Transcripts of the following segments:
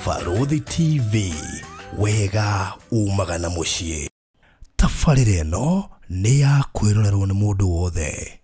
Barũthi TV, wega umaga na mũciĩ. Tabarĩra ĩno nĩ ya kwĩrorerwo nĩ mũndũ wothe.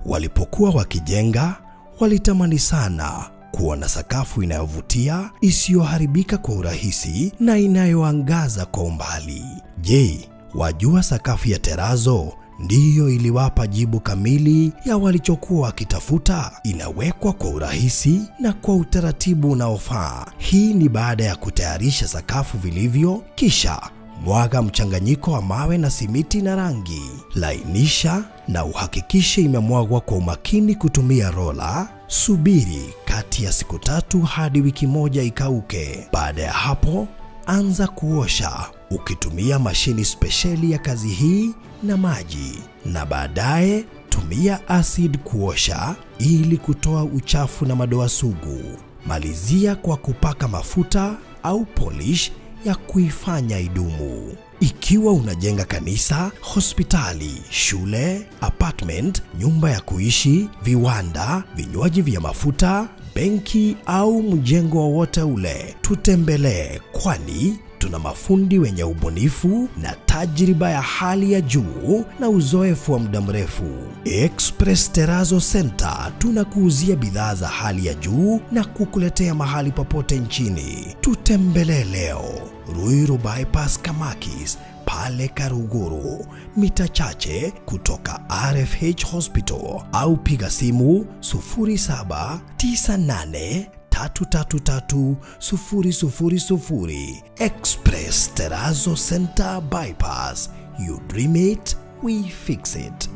Walipokuwa wakijenga, walitamani sana kuona sakafu inayovutia, isiyoharibika kwa urahisi na inayoangaza kwa umbali. Je, wajua sakafu ya terazo ndiyo iliwapa jibu kamili ya walichokuwa wakitafuta? Inawekwa kwa urahisi na kwa utaratibu unaofaa. Hii ni baada ya kutayarisha sakafu vilivyo, kisha mwaga mchanganyiko wa mawe na simiti na rangi. Lainisha na uhakikishe imemwagwa kwa umakini kutumia rola. Subiri kati ya siku 3 hadi wiki 1 ikauke. Baada ya hapo, anza kuosha ukitumia mashini spesheli ya kazi hii na maji, na baadaye tumia acid kuosha ili kutoa uchafu na madoa sugu. Malizia kwa kupaka mafuta au polish ya kuifanya idumu. Ikiwa unajenga kanisa, hospitali, shule, apartment, nyumba ya kuishi, viwanda, vinywaji vya mafuta, benki au mjengo wowote ule, tutembelee, kwani tuna mafundi wenye ubunifu na tajriba ya hali ya juu na uzoefu wa muda mrefu. Express Terrazzo Center tunakuuzia bidhaa za hali ya juu na kukuletea mahali popote nchini. Tutembelee leo Ruiru Bypass Kamakis pale Karuguru, mita chache kutoka RFH Hospital, au piga simu 0798 333 000. Express Terrazzo Center Bypass. You dream it, we fix it.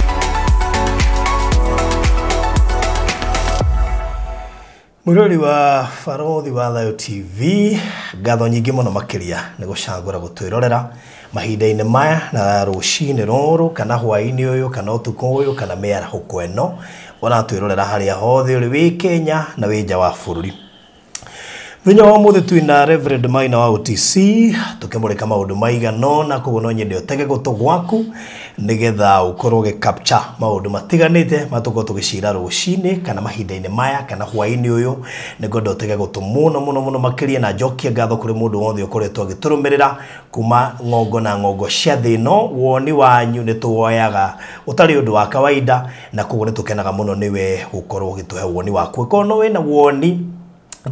Mwirori wa Barũthi wa Thayũ TV, ngatho nyingĩ mũno makĩria nĩ gũcagũra gũtwĩrorera mahinda-inĩ maya na rũcinĩ rũrũ kana hwaĩ-inĩ ũyũ kana ũtukũ ũyũ kana mĩarahũko ĩno ũratwĩrorera harĩa hothe ũrĩ, wĩ Kenya na wĩ nja wa bũrũri. Mũthenya wa ũmũthĩ twĩna Reverend Maina wa OTC tũkĩmũrĩka maũndũ maigana ũna, koguo no nyende ũtege gũtũ gwaku nĩgetha ũkorwo ũgĩ capture maũndũ matiganĩte marĩa tũkorwo tũgĩcira rũcinĩ kana mahinda-inĩ maya kana hwaĩ-inĩ ũyũ. Nĩngwenda ũtege gũtũ mũno mũno mũno makĩria, na njokie ngatho kũrĩ mũndũ wothe ũkoretwo agĩtũrũmĩrĩra kuma ng'ongo na ng'ongo cia thĩ ĩno. Woni wanyu nĩ tũwoyaga ũtarĩ ũndũ wa kawaida, na koguo nĩ tũkenaga mũno nĩwe gũkorwo ũgĩtũhe woni waku. Ĩkorwo no wĩna woni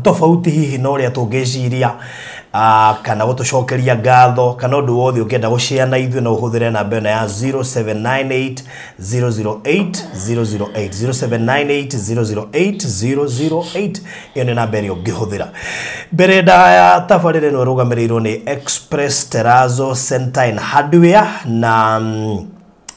tofauti hihi na ũrĩa tũngĩciria, kana gũtũcokeria ngatho kana ũndũ wothe ũngĩenda gũshare na ithuĩ, no ũhũthĩre namba ĩno ya 0798 008 008, 0798 008 008. Ĩyo nĩ namba ĩrĩa ũngĩhũthĩra. Mbere ndaya tabarĩra ĩno ĩrũgamĩrĩirwo nĩ Express Terrazzo Center and Hardware, na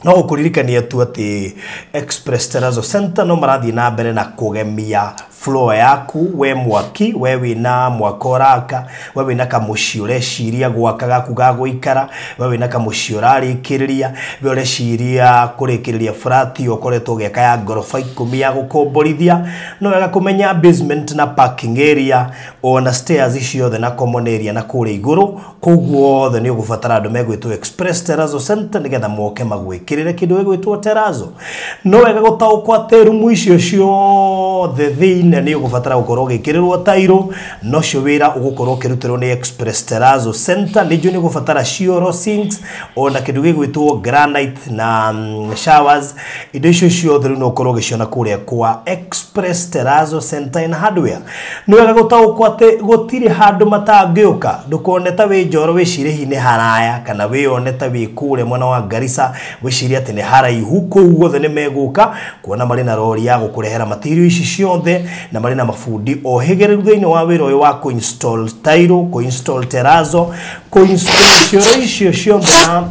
no gũkũririkania tu atĩ Express Terrazzo Center no marathiĩ na mbere na kũgemia floor yaku. We mwaki, we wĩna mwaka ũraka, we wĩna kamũciĩ ũreciria gwaka gaku ga gũikara, we wĩna kamũciĩ ũrarĩkĩrĩria, we ũreciria kũrĩkĩrĩria flat ũkoretwo ũgĩaka ya ngoroba 10 ya gũkomborithia, no wega kũmenya basement na parking area ona stairs ciothe na common area na kũrĩa igũrũ. Kũu guothe nĩ ũgũbatara andũ megwĩtwo Express Terrazzo Center nĩgetha moke magwĩkĩrĩre kĩndũ gĩgwĩtwo terrazzo. No wega gũtaũkwo atĩ rumu icio ciothe thĩinĩ nĩ ũgũbatara gũkorwo ũgĩkĩrĩrwo tairo, nocio wĩra ũgũkorwo ũkĩrutĩrwo nĩ Express Terrazzo Center. Nĩnjũĩ nĩ ũgũbatara cioro, sinks, ona kĩndũ gĩgwĩtwo granite na showers. Indo icio ciothe rĩu no ũkorwo ũgĩciona kũrĩa kwa Express Terrazzo Center and Hardware. Nĩ wega gũtaũkwo atĩ gũtirĩ handũ matangĩũka. Ndũkone ta wĩ Njoro wĩcirie hihi nĩ haraya, kana wĩone ta wĩ kũrĩa mwena wa Garissa wĩcirie atĩ nĩ haraihu. Kũu guothe nĩ megũka kuona marĩ na rori ya gũkũrehera material ici ciothe, na marĩ na mabundi ohĩgĩrĩru thĩinĩ wa wĩra ũyũ wa kũ-install tile, kũ-install terrazzo, kũ-install cioro icio ciothe na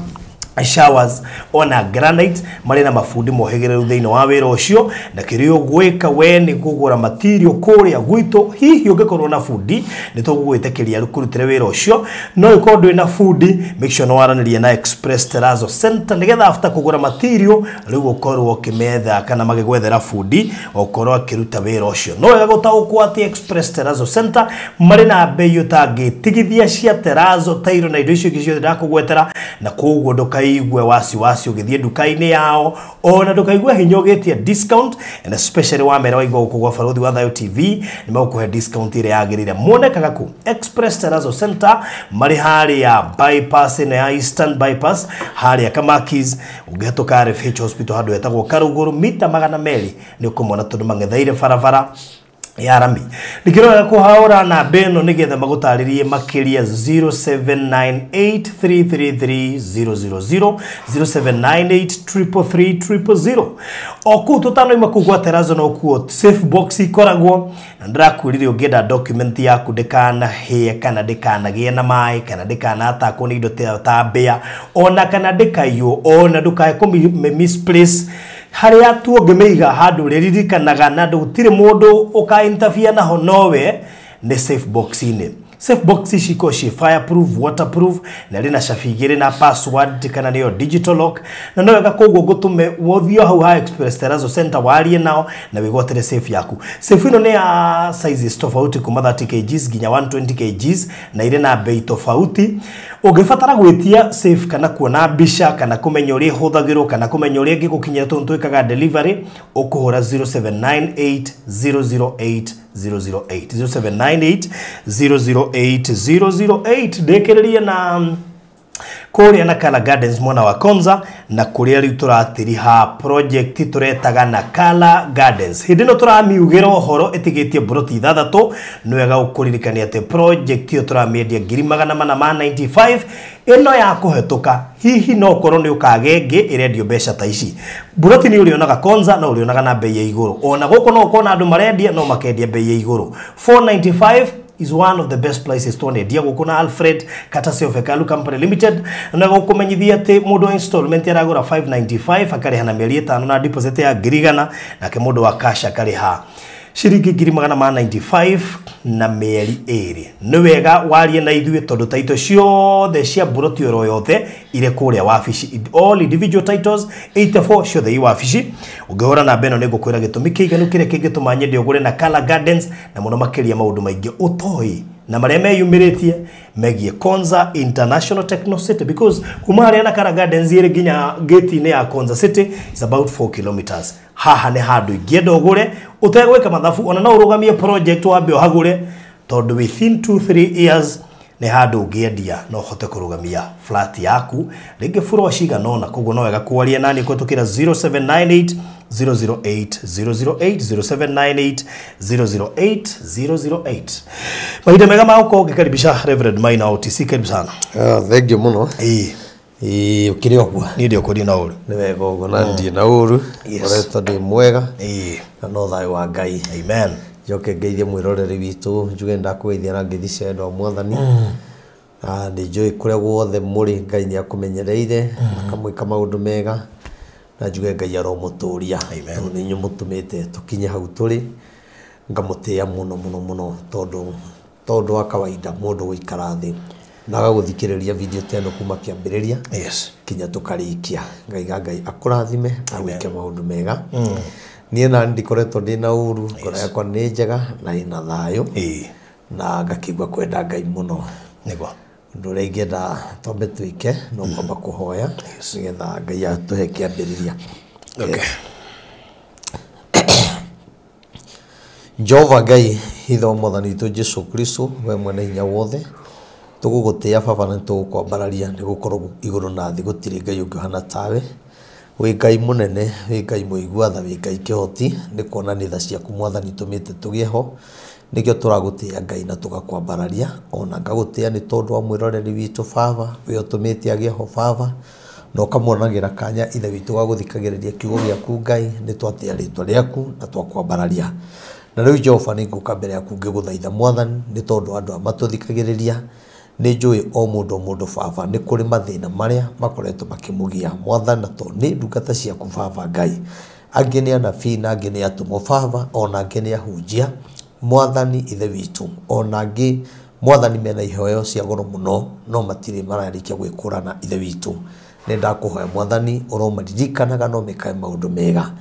showers ona granite. Marĩ na mabundi mohĩgĩrĩru thĩinĩ wa wĩra ũcio, na kĩrĩa ũgwĩka we nĩ kũgũra material kũrĩa gwitũ. Hihi ũngĩkorwo na bundi nĩ tũgũgwĩtĩkĩria kũrutĩra wĩra ũcio, no ũkorwo ndwĩ na bundi, make sure nĩ waranĩria na Express Terrazzo Center nĩgetha after kũgũra material rĩu ũkorwo ũkĩmetha kana magĩgwethera bundi ũkorwo akĩruta wĩra ũcio. No wega gũtaũkwo atĩ Express Terrazzo Center marĩ na bei ũtangĩtigithia cia terrazzo, tairo na indo icio ingĩ ciothe ndakũgwetera, na koguo ndũkai Ndũkaigue wasiwasi ũgĩthiĩ nduka-inĩ yao, ona ndũkaigue hinya ũgĩtia discount, and especially wamera waigua gũkũ gwa Barũthi wa Thayũ TV nĩ megũkũhe discount ĩrĩa yagĩrĩire. Monekaga kũ? Express Terrazzo Center, marĩ harĩa bypass ĩno ya Eastern Bypass, harĩa Kamakis, ũngĩhetũka RFH Hospital handũ hetagwo Karugũrũ, mita 200 nĩ ũkũmona tondũ mang'etheire barabara ya rami. Nikĩrora kũhaũra namba ĩno nĩgetha magũtarĩrie makĩria 0798333000 0798333000. O kũu tũtanoima kũu gwa Terrazzo no kuo safe box ikoragwo, na ndĩrakwĩrire ũngĩenda document yaku ndĩkanahĩe kana ndĩkanagĩe na maĩ kana ndĩkanatakwo nĩ indo ta mbĩa, ona kana ndĩkaiywo, ona ndũkae kũmĩ misplace harĩa tu ũngĩmĩiga handũ rĩririkanaga na gũtirĩ mũndũ ũka interfere naho nowe, nĩ safe box-inĩ. Safe box ici ikoragwo ciĩ fireproof, waterproof, na ĩrĩ na cabi igĩrĩ na password kana nĩyo digital lock, na no wega koguo ngũtũme ũthiĩ hau ha Express Terrazzo Center warie nao na wĩgwatĩre safe yaku. Safe ĩno nĩ ya sizes tofauti kuma 30 kgs nginya 120 kgs na irĩ na bei tofauti. Ũngĩbatara gwĩtia safe kana kuona mbica kana kũmenya ũrĩa ĩhũthagĩrwo kana kũmenya ũrĩa ĩngĩgũkinyĩra tondũ twĩkaga delivery, ũkũhũra 0798 008 008 0798 008 008. Ndĩkĩrĩrie na kũrĩa Nakala Gardens mwena wa Konza, na kũrĩa rĩu tũratiriha project tũretaga Nakala Gardens. Hĩndĩ ĩno tũramiugĩra ũhoro ĩtigĩtie mburoti 6, nĩ wega gũkũririkania atĩ project ĩyo tũramĩendia 495,000 ĩno ya kũhetũka. Hihi no ũkorwo nĩ ũkaga ĩngĩ ĩrendio mbeca ta ici. Mburoti nĩ ũrĩonaga Konza no ũrĩonaga na bei ya igũrũ, ona gũkũ no ũkona andũ marendia no makendia bei ya igũrũ. 495 is one of the best places twanendia gũkũ na Alfred Courtesy of Hekalu Company Limited. Na gũkũmenyithia atĩ mũndũ wa installment aragũra 595 akarĩha na mĩeri 5 na deposit ya 100,000, nake mũndũ wa cash akarĩha ciringi 495 na mĩeri 2. Nĩ wega warie na ithuĩ tondũ title ciothe cia mburoti oro yothe irĩ kũrĩa wabici, all individual titles 84 ciothe i wabici. Ũngĩhũra namba ĩno nĩ ngũkwĩra gĩtũmi kĩiganu kĩrĩa kĩngĩtũma nyende ũgũre Nakala Gardens, na mũno makĩria maũndũ maingĩ ũtoĩ na marĩa meyumĩrĩtie megiĩ Konza International Techno City, because kuma harĩa Nakala Gardens ĩrĩ nginya gate-inĩ ya Konza City is about 4 kilometers. Haha nĩ handũ ingĩenda ũgũre ũtegwĩka mathabu, ona no ũrũgamie project wambe ũhagũre, tondũ within 2-3 years nĩ handũ ũngĩendia no ũhote kũrũgamia flat yaku rĩngĩ floor cigana ũna. Koguo no wega kwaria nani kũhetũkĩra 0798 008 008 0798 008 008. Mahinda mega ma gũkorwo ngĩkaribisha Reverend Maina OTC, karibu sana. Thank you mũno. Ĩĩ. Ĩĩ, ũkĩrĩ o kuo? Niĩ ndĩ o kũrĩ na ũru. Nĩ wega ũguo, na ndirĩ na ũru. Yes. Ngoretwo ndĩ mwega. Ĩĩ. Na no thayũ wa Ngai. Amen. Njoke ngeithie mwĩroreri witũ, njuge nĩndakũgeithia na ngeithi cia wendo wa Mwathani. Na nĩ njũĩ kũrĩa guothe mũrĩ Ngai nĩ akũmenyereire, akamwĩka maũndũ mega, na njuge Ngai aromũtũria. Amen. Tondũ nĩ inyuĩ mũtũmĩte tũkinye hau tũrĩ. Ngamũtĩĩa mũno mũno mũno tondũ wa kawaida mũndũ gũikara thĩ na agagũthikĩrĩria video ta ĩno kuma kĩambĩrĩria Yes. kinya tũkarĩkia. Ngaiga Ngai akũrathime, agwĩke maũndũ mega. Niĩ nani ndikoretwo ndĩna ũru, ngoro yakwa nĩ njega na ĩna thayũ. Ĩĩ. Na ngakĩigua kwenda Ngai mũno. Nĩguo. Ũndũ ũrĩa ingĩenda twambe twĩke no kwamba kũhoya nĩgetha Ngai atũhe kĩambĩrĩria. Okay. Jehova Ngai, ithe wa Mwathani witũ Jesũ Kristo, we mwene hinya wothe, tũgũgũtĩĩa Baba na nĩtũgũkwambararia, nĩgũkorwo igũrũ na thĩ gũtirĩ Ngai ũngĩ ũhana tawe. Wĩ Ngai mũnene, wĩ Ngai mũigua tha, wĩ Ngai kĩhoti, nĩ kuona nĩ tha ciaku Mwathani itũmĩte tũgĩe ho. Nĩkĩo tũragũtĩĩa Ngai na tũgakwambararia, ona ngagũtĩĩa nĩ tondũ wa mwĩroreri witũ Baba, we ũtũmĩte agĩe ho Baba, na ũkamwonagĩra kanya ithe witũ ga gũthikagĩrĩria kiugo gĩaku Ngai, nĩ twatĩĩa rĩtwa rĩaku na twakwambararia. Na rĩu Jehova nĩ ngũka mbere yaku ngĩgũthaitha Mwathani, nĩ tondũ andũ aya matũthikagĩrĩria, nĩ njũĩ o mũndũ o mũndũ Baba nĩ kũrĩ mathĩna marĩa makoretwo makĩmũgia Mwathani, na tondũ nĩ ndungata ciaku Baba Ngai, angĩ nĩ anabii na angĩ nĩ atũmwo Baba, ona angĩ nĩ ahunjia Mwathani ithe witũ, ona angĩ Mwathani mena iheo cia goro mũno no matirĩ mararĩkia gwĩkũrana ithe witũ. Nĩ ndakũhoya Mwathani ũromaririkanaga no mekae maũndũ mega.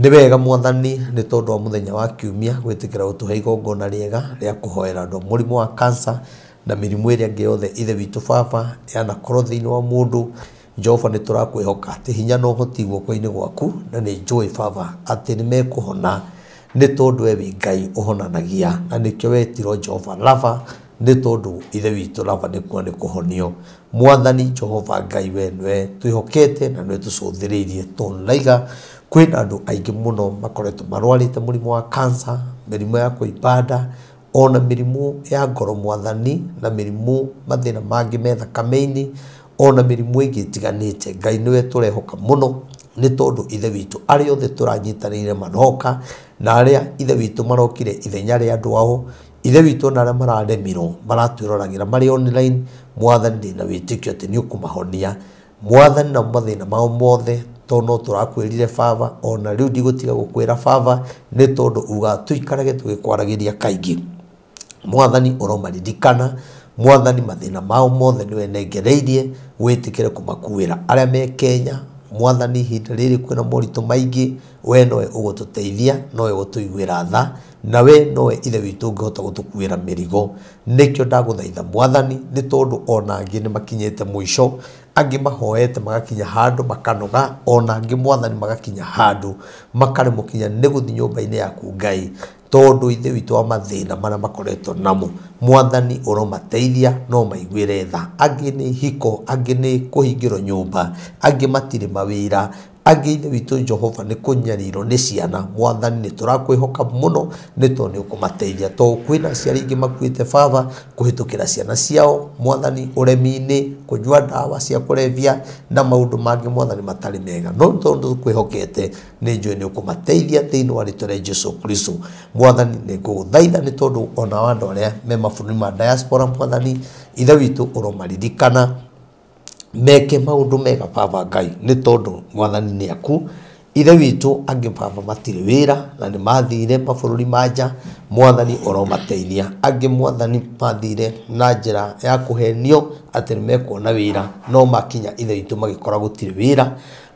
Nĩ wega Mwathani nĩ tondũ wa mũthenya wa kiumia gwĩtĩkĩra gũtũhe igongona rĩega rĩa kũhoera andũ mũrimũ wa cancer na mĩrimũ ĩrĩa ĩngĩ yothe ithe witũ Baba yanakorwo thĩinĩ wa mũndũ. Jehova nĩ tũrakwĩhoka atĩ hinya na ũhoti guoko-inĩ gwaku na nĩ njũĩ baba atĩ nĩ mekũhona nĩ tondũ we wĩ Ngai ũhonanagia na nĩkĩo wetirwo Jehova Rafa nĩ tondũ ithe witũ Rafa nĩkuo nĩ kũhonio. Mwathani Jehova Ngai we nĩwe twĩhokete na nĩwe tũcũthĩrĩirie tondũ ndaiga kwĩna andũ aingĩ mũno makoretwo marwarĩte mũrimũ wa cancer, mĩrimũ ya kũimba nda, ona mĩrimũ ya ngoro mwathani, na mĩrimũ mathĩna mangĩ me thakame-inĩ, ona mĩrimũ ĩngĩ ĩtiganĩte. Ngai nĩwe tũrehoka mũno nĩ tondũ ithe witũ arĩa othe tũranyitanĩire maroka na arĩa ithe witũ marokire ithenya rĩa andũ ao, ithe witũ na arĩa mararemirwo maratwĩroragĩra marĩ online, mwathani ndĩna wĩtĩkio atĩ nĩ ũkũmahonia mwathani na mathĩna mao mothe tondũ no tũrakwĩrire baba, ona rĩu ndigũtiga gũkwĩra baba nĩ tondũ uga tũikarage tũgĩkwaragĩria kaingĩ. Mwathani ũromaririkana, mwathani mathĩna mao mothe nĩwe nengereirie wĩtĩkĩre kũmakuĩra. Arĩa me Kenya mwathani ihinda rĩrĩ kwĩna moritũ maingĩ, we nowe ũgũtũteithia, nowe ũgũtũiguĩra tha, na we nowe ithe witũ ũngĩhota gũtũkuĩra mĩrigo. Nĩkĩo ndagũthaitha mwathani nĩ tondũ ona angĩ nĩ makinyĩte mũico, angĩ mahoete magakinya handũ makanoga, ona angĩ mwathani magakinya handũ makaremwo kinya nĩ gũthiĩ nyũmba-inĩ yaku Ngai tondũ ithe witũ wa mathĩna marĩa makoretwo namo. Mwathani ũromateithia no maiguĩre tha. Angĩ nĩ hiko, angĩ nĩ kũhingĩrwo nyũmba, angĩ matirĩ mawĩra, angĩ ithe witũ Jehova nĩ kũnyarirwo nĩ ciana. Mwathani nĩ tũrakwĩhoka mũno nĩ tondũ nĩ ũkũmateithia, tondũ kwĩna aciari aingĩ makuĩte baba kũhĩtũkĩra ciana ciao mwathani ũremi-inĩ, kũnyua ndawa cia kũrebia na maũndũ mangĩ mwathani matarĩ mega, no tondũ tũkwĩhokete nĩ njũĩ nĩ ũkũmateithia thĩinĩ wa rĩtwa rĩa Jesu Kristo. Mwathani nĩ ngũgũthaitha nĩ tondũ ona andũ arĩa me mabũrũri ma diaspora mwathani ithe witũ ũromaririkana meke maũndũ mega baba Ngai nĩ tondũ mwathani nĩ aku. Ithe witũ angĩ baba matirĩ wĩra na nĩ mathire mabũrũri ma nja, mwathani ũromateithia. Angĩ mwathani mathire na njĩra ya kũhenio atĩ nĩ mekuona wĩra no makinya ithe witũ magĩkora gũtirĩ wĩra.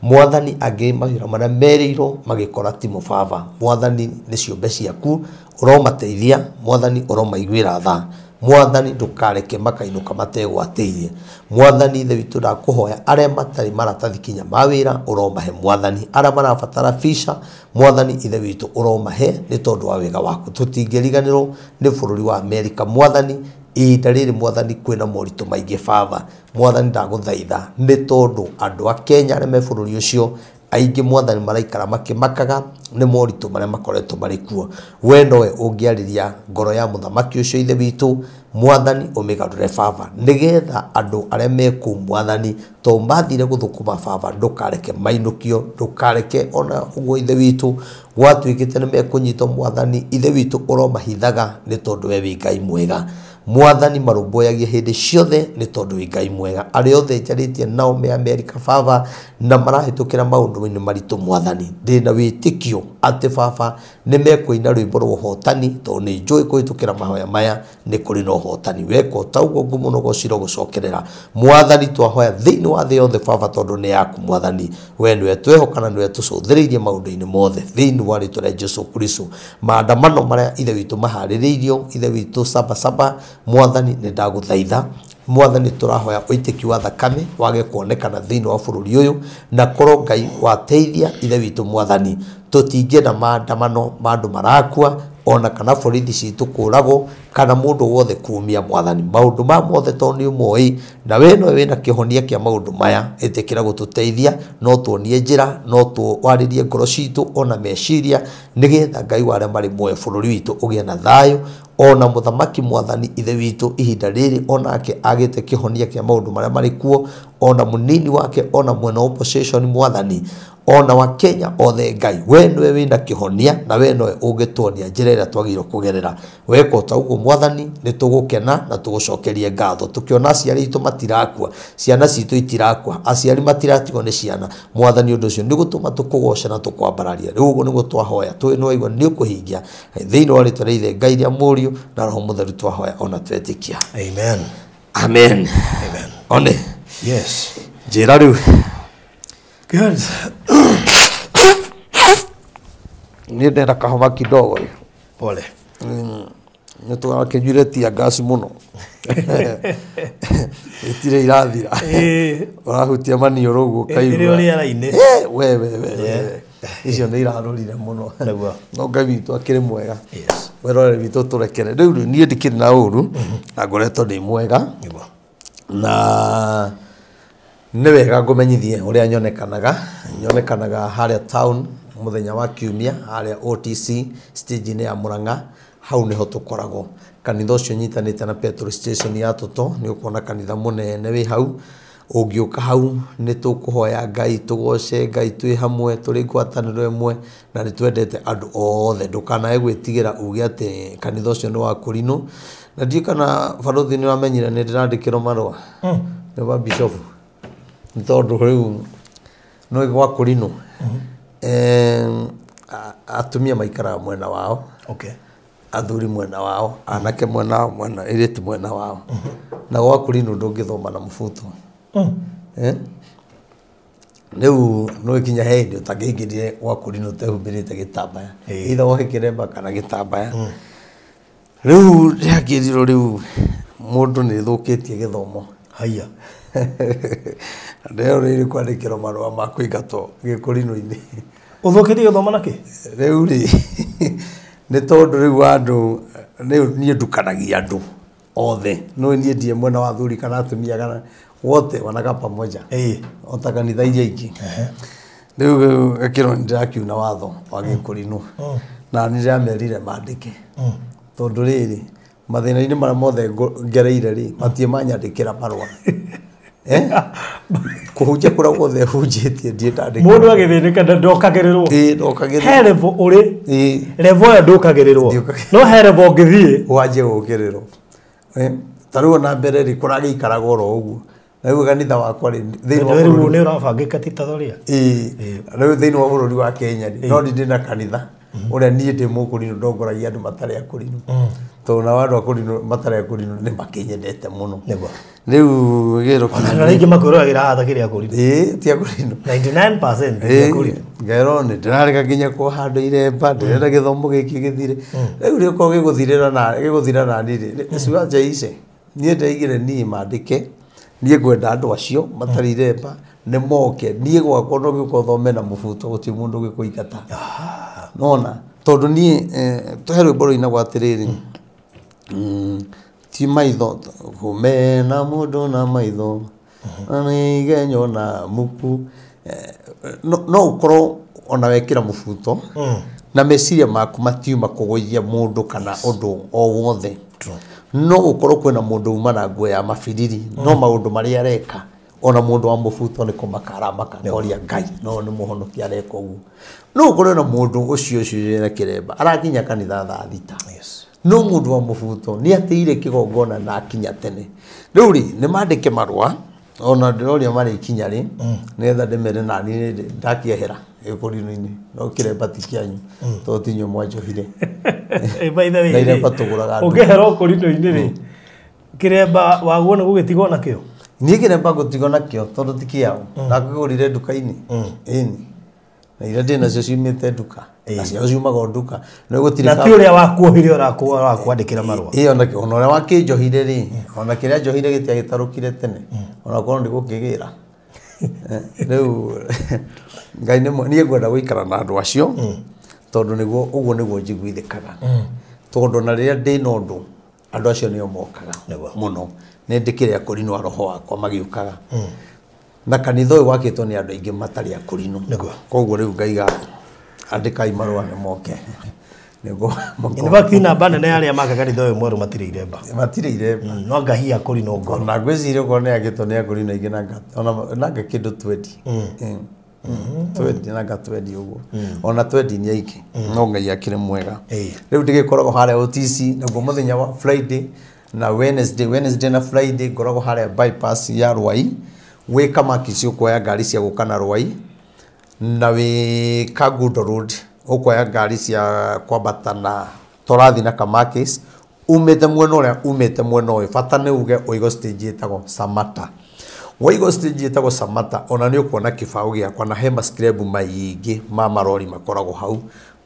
Mwathani angĩ mawĩra marĩa merĩirwo magĩkora ti mũbaba. Mwathani nĩ ciũmbe ciaku ũromateithia, mwathani ũromaiguĩra tha, mwathani ndũkareke makainũka mategwatĩirie. Mwathani ithe witũ ndakũhoya arĩa matarĩ maratathi kinya ma wĩra ũromahe mwathani, arĩa marabatara visa mwathani ithe witũ ũromahe nĩ tondũ wa wega waku. Tũtingĩriganĩrwo nĩ bũrũri wa Amerika mwathani, ihinda rĩrĩ mwathani kwĩna moritũ maingĩ baba. Mwathani ndagũthaitha nĩ tondũ andũ a Kenya arĩa me bũrũri ũcio aingĩ mwathani maraikara makĩmakaga nĩ moritũ marĩa makoretwo marĩ kuo. We nowe ũngĩarĩria ngoro ya mũthamaki ũcio ithe witũ mwathani ũmĩgarũre baba nĩgetha andũ arĩa me kũu mwathani to mathire gũthũkũma baba ndũkareke mainũkio, ndũkareke ona ũguo ithe witũ gwatuĩkĩte nĩ mekũnyitwo mwathani ithe witũ ũromahithaga nĩ tondũ we wĩ Ngai mwega. Mwathani marũmbũyagie hĩndĩ ciothe nĩ tondũ wĩ Ngai mwega. Arĩa othe njarĩtie nao me Amerika baba na marahĩtũkĩra maũndũ-inĩ maritũ mwathani ndĩna wĩtĩkio atĩ baba nĩ mekũina rwĩmbo rwa ũhotani tondũ nĩ njũĩ kũhĩtũkĩra mahoya maya nĩ kũrĩ na ũhotani. Weka o ta ũguo ngumo na ũgoci gũcokerera mwathani twahoya thĩinĩ wa thĩ yothe baba tondũ nĩ yaku mwathani, we nĩwe twehoka na nĩwe tũcũthĩrĩirie maũndũ-inĩ mothe thĩinĩ wa rĩtwa rĩa Jesu Kristo. Maandamano marĩa ithe witũ maharĩrĩirio ithe witũ saba saba mwathani nĩ ndagũthaitha mwathani tũrahoya ũitĩki wa thakame wage kuonekana thĩinĩ wa bũrũri ũyũ na korwo Ngai wateithia ithe witũ mwathani tũtingĩenda maandamano ma andũ marakua ona kana borithi citũ kũragwo kana mũndũ wothe kumia mwathani maũndũ ma mothe tondũ nĩ ũmoĩ na we nowe wĩna kĩhonia kĩa maũndũ maya ĩtĩkĩra gũtũteithia no tuonie njĩra no twarĩrie ngoro citũ ona meciria nĩgetha Ngai wa arĩa marĩ muoyo bũrũri witũ ũgĩe na thayũ ona mũthamaki mwathani ithe witũ ihinda rĩrĩ onake agĩte kĩhonia kĩa maũndũ marĩa marĩ kuo ona mũnini wake ona mwena opposition mwathani ona wa Kenya othe Ngai we nĩwe wĩna kĩhonia na we nowe ũngĩtuonia njĩra ĩrĩa twagĩrĩirwo kũgerera. Weka o ta ũguo mwathani nĩ tũgũkena na tũgũcokerie ngatho tũkĩona aciari aitũ matirakua, ciana citũ itirakua, aciari matiratigwo nĩ ciana mwathani ũndũ ũcio nĩ gũtũma tũkũgoce na tũkwambararia. Rĩu ũguo nĩguo twahoya tũĩ nĩ waigua nĩ ũkũhingia thĩinĩ wa rĩtwa rĩa Ithe Ngai rĩa Mũriũ na Roho Mũtheru twahoya ona twetĩkia. Amen. Amen. Amen. One. Yes. Njĩra rĩu. Good. Niĩ ndenda kahoma kidogo. Pole. Nĩ tũrakĩnyuire tear gas mũno. Itirĩ irathira. Ũrahutia maniũrũ ũguo ũkaigua. Ĩrĩ o rĩera-inĩ. We we we we. Icio nĩ irarũrire mũno. Nĩguo. No Ngai witũ akĩrĩ mwega. Yes. Weroreri witũ tũrekere. Rĩu rĩ, niĩ ndikĩrĩ na ũru na ngoretwo ndĩ mwega. Nĩguo. Na nĩ wega ngũmenyithie ũrĩa nyonekanaga. Nyonekanaga harĩa town mũthenya wa kiumia harĩa OTC stage-inĩ ya Murang'a, hau nĩho tũkoragwo. Kanitha ũcio ũnyitanĩte na petrol station ya Toto, nĩ ũkuona kanitha mũnene wĩ hau. Ũngĩũka hau nĩ tũkũhoya Ngai, tũgoce Ngai twĩ hamwe, tũrĩ ngwatanĩro ĩmwe, na nĩ twendete andũ othe. Ndũkanae gwĩtigĩra uge atĩ kanitha ũcio nĩ wa kũrinũ. Na ndiũĩ kana barũthi nĩ ũramenyire nĩ ndĩrandĩkĩrwo marũa nĩ wa bishop. Nĩ tondũ rĩu nĩ gwa kũrinũ. Atumia maikaraga mwena wao. Okay. Athuri mwena wao, anake mwena wao, mwena airĩtu mwena wao. Na gwa kũrinũ ndũngĩthoma na mũbuto. Rĩu no ikinya he hĩndĩ ũtangĩaingĩrire gwa kũrinũ ũtehumbĩrĩte gĩtambaya. Either wohe kĩremba kana gĩtambaya. Rĩu rĩakĩrirwo rĩu mũndũ nĩ thũkĩtie gĩthomo. Haiya. Ndĩroreire kwandĩkĩrwo marũa ma kũingatwo gĩkũrinũ-inĩ. Ũthũkĩtie gĩthomo nakĩ? Rĩu rĩ, nĩ tondũ rĩu andũ, rĩu niĩ ndukanagia andũ othe. No niĩ ndirĩ mwena wa athuri kana atumia kana wote wanakaa pamoja. O ta kanitha iria ingĩ. Rĩu gakĩrwo nĩ ndĩrakiuna watho wa gĩkũrinũ. Na nĩ ndĩramerire mandĩke. Tondũ rĩrĩ, mathĩna-inĩ marĩa mothe ngereire rĩ, matirĩ manyandĩkĩra marũa. Kũhunjia kũrĩa guothe hunjĩtie ndirĩ ndandĩkĩrwo. Mũndũ agĩthĩnĩka ndokagĩrĩrwo. Ĩĩ, ndokagĩrĩrwo. He level ũrĩ. Ĩĩ. Level ĩyo ndũkagĩrĩrwo. Ndiũkagĩrĩrwo. No he level ũngĩthiĩ. Wanjie gũkĩrĩrwo. Ta rĩu ona mbere rĩ, kũragĩikaraga oro ũguo. Na rĩu kanitha wakwa rĩ, thĩinĩ wa Rĩu bũrũri nĩ ũrabangĩka ti ta ũrĩa? Ĩĩ. Rĩu thĩinĩ wa bũrũri wa Kenya rĩ, no ndĩ na kanitha ũrĩa niĩ ndĩ mũkũrinũ ndongoragia andũ matarĩ akũrinũ. Tondũ nao andũ akũrinũ matarĩ akũrinũ nĩ makĩnyendete mũno. Nĩguo. Rĩu gĩro Ona andũ arĩa aingĩ makwĩroragĩra haha ta kĩrĩa akũrinũ. Ĩĩ, ti akũrinũ. 99% ti akũrinũ. Ngerwo nĩ ndĩrarega nginya kũhandwo iremba, ndĩrenda gĩthomo gĩkĩ gĩthire. Rĩu rĩũkorwo gĩgũthirĩra na gĩgũthira na niĩ rĩ, ciwanja ici. Niĩ ndaigire niĩ mandĩke, niĩ ngwenda andũ acio matarĩ iremba nĩ moke, niĩ gwakwa no gĩũka ũthome na mũbuto gũtirĩ mũndũ ũgĩkũingata. Nona, tondũ niĩ he rwĩmbo rũinagwo atĩrĩrĩ, ti maitho, kũmena mũndũ na maitho, na nĩ igenyo na muku. No ũkorwo ona wekĩra mũbuto, na meciria maku matiuma kũgũithia mũndũ kana ũndũ o wothe. No gũkorwo kwĩna mũndũ uma na nguo ya mabiriri, no maũndũ marĩa areka, ona mũndũ wa mũbuto nĩ kũmaka aramaka, akoria Ngai, no nĩ mũhonokia areka ũguo. No ũkorwo na mũndũ ũcio ũcio wĩna kĩremba, arakinya kanitha thaa thita. No mũndũ wa mũbuto nĩ atĩire kĩgongona na akinya tene. Rĩu rĩ, nĩ mandĩke marũa, ona ndĩroria marĩkinya rĩ, nĩgetha ndĩmere nani nĩ ndakĩehera gĩkũrinũ-inĩ, no kĩremba ti kĩanyu, tondũ ti inyuĩ mwanjohire. By the way, Na iremba tũgũraga nduka. Ũngĩehera ũkũrinũ-inĩ rĩ, kĩremba waguo nĩ gũgĩtigwo nakĩo? Niĩ kĩremba ngũtigwo nakĩo tondũ ti kĩao. Ndakĩgũrire nduka-inĩ. Ĩni. Na iria ndĩ nacio ciumĩte nduka. Na ciao ciumaga o nduka. No gũtirĩ Na ti ũrĩa wakuohire ũrakwandĩkĩra marũa. Ĩĩ, ona ũrĩa wakĩnjohire rĩ, ona kĩrĩa njohire gĩtiagĩtarũkire tene. Ona korwo nĩ gũkĩgĩra. Rĩu Ngai nĩ niĩ ngwenda gũikara na andũ acio, tondũ nĩguo ũguo nĩguo njiguithĩkaga. Tondũ ona rĩrĩa ndĩna ũndũ, andũ acio nĩo mokaga mũno. Nĩ ndĩkĩrĩ akũrinũ a roho wakwa magĩũkaga. Na kanitha ũyũ wakĩtwo nĩ andũ aingĩ matarĩ akũrinũ. Koguo rĩu ngaiga andĩkai marũa nĩ moke. Nĩguo In fact, namba nene ya arĩa maka kanitha ũyũ mwerũ matirĩ iremba. Matirĩ iremba. No ngahia akũrinũ ngoro. Ona ngwĩciria okorwo nĩ akĩtwo nĩ akũrinũ aingĩ na ona nanga kĩndũ twendi. Twendi, nanga twendi ũguo. Ona twendi nĩ aingĩ. No Ngai akĩrĩ mwega. Rĩu ndĩgĩkoragwo harĩa OTC, naguo mũthenya wa Friday na Wednesday, Wednesday na Friday ngoragwo harĩa bypass ya Ruai. Wĩ Kamaki ũkuoya ngari cia gũka na Ruai, na wĩ Kangundo Road ũkuoya ngari cia kwambata na Torathi na Kamakis, umĩte mwena ũrĩa umĩte mwena ũyũ, bata nĩ uge ũigo stage ĩtagwo Samata. Waigo stage ĩtagwo Samata, ona nĩ ũkuona kĩbaũ gĩakwa na he mascrebu maingĩ ma marori makoragwo hau.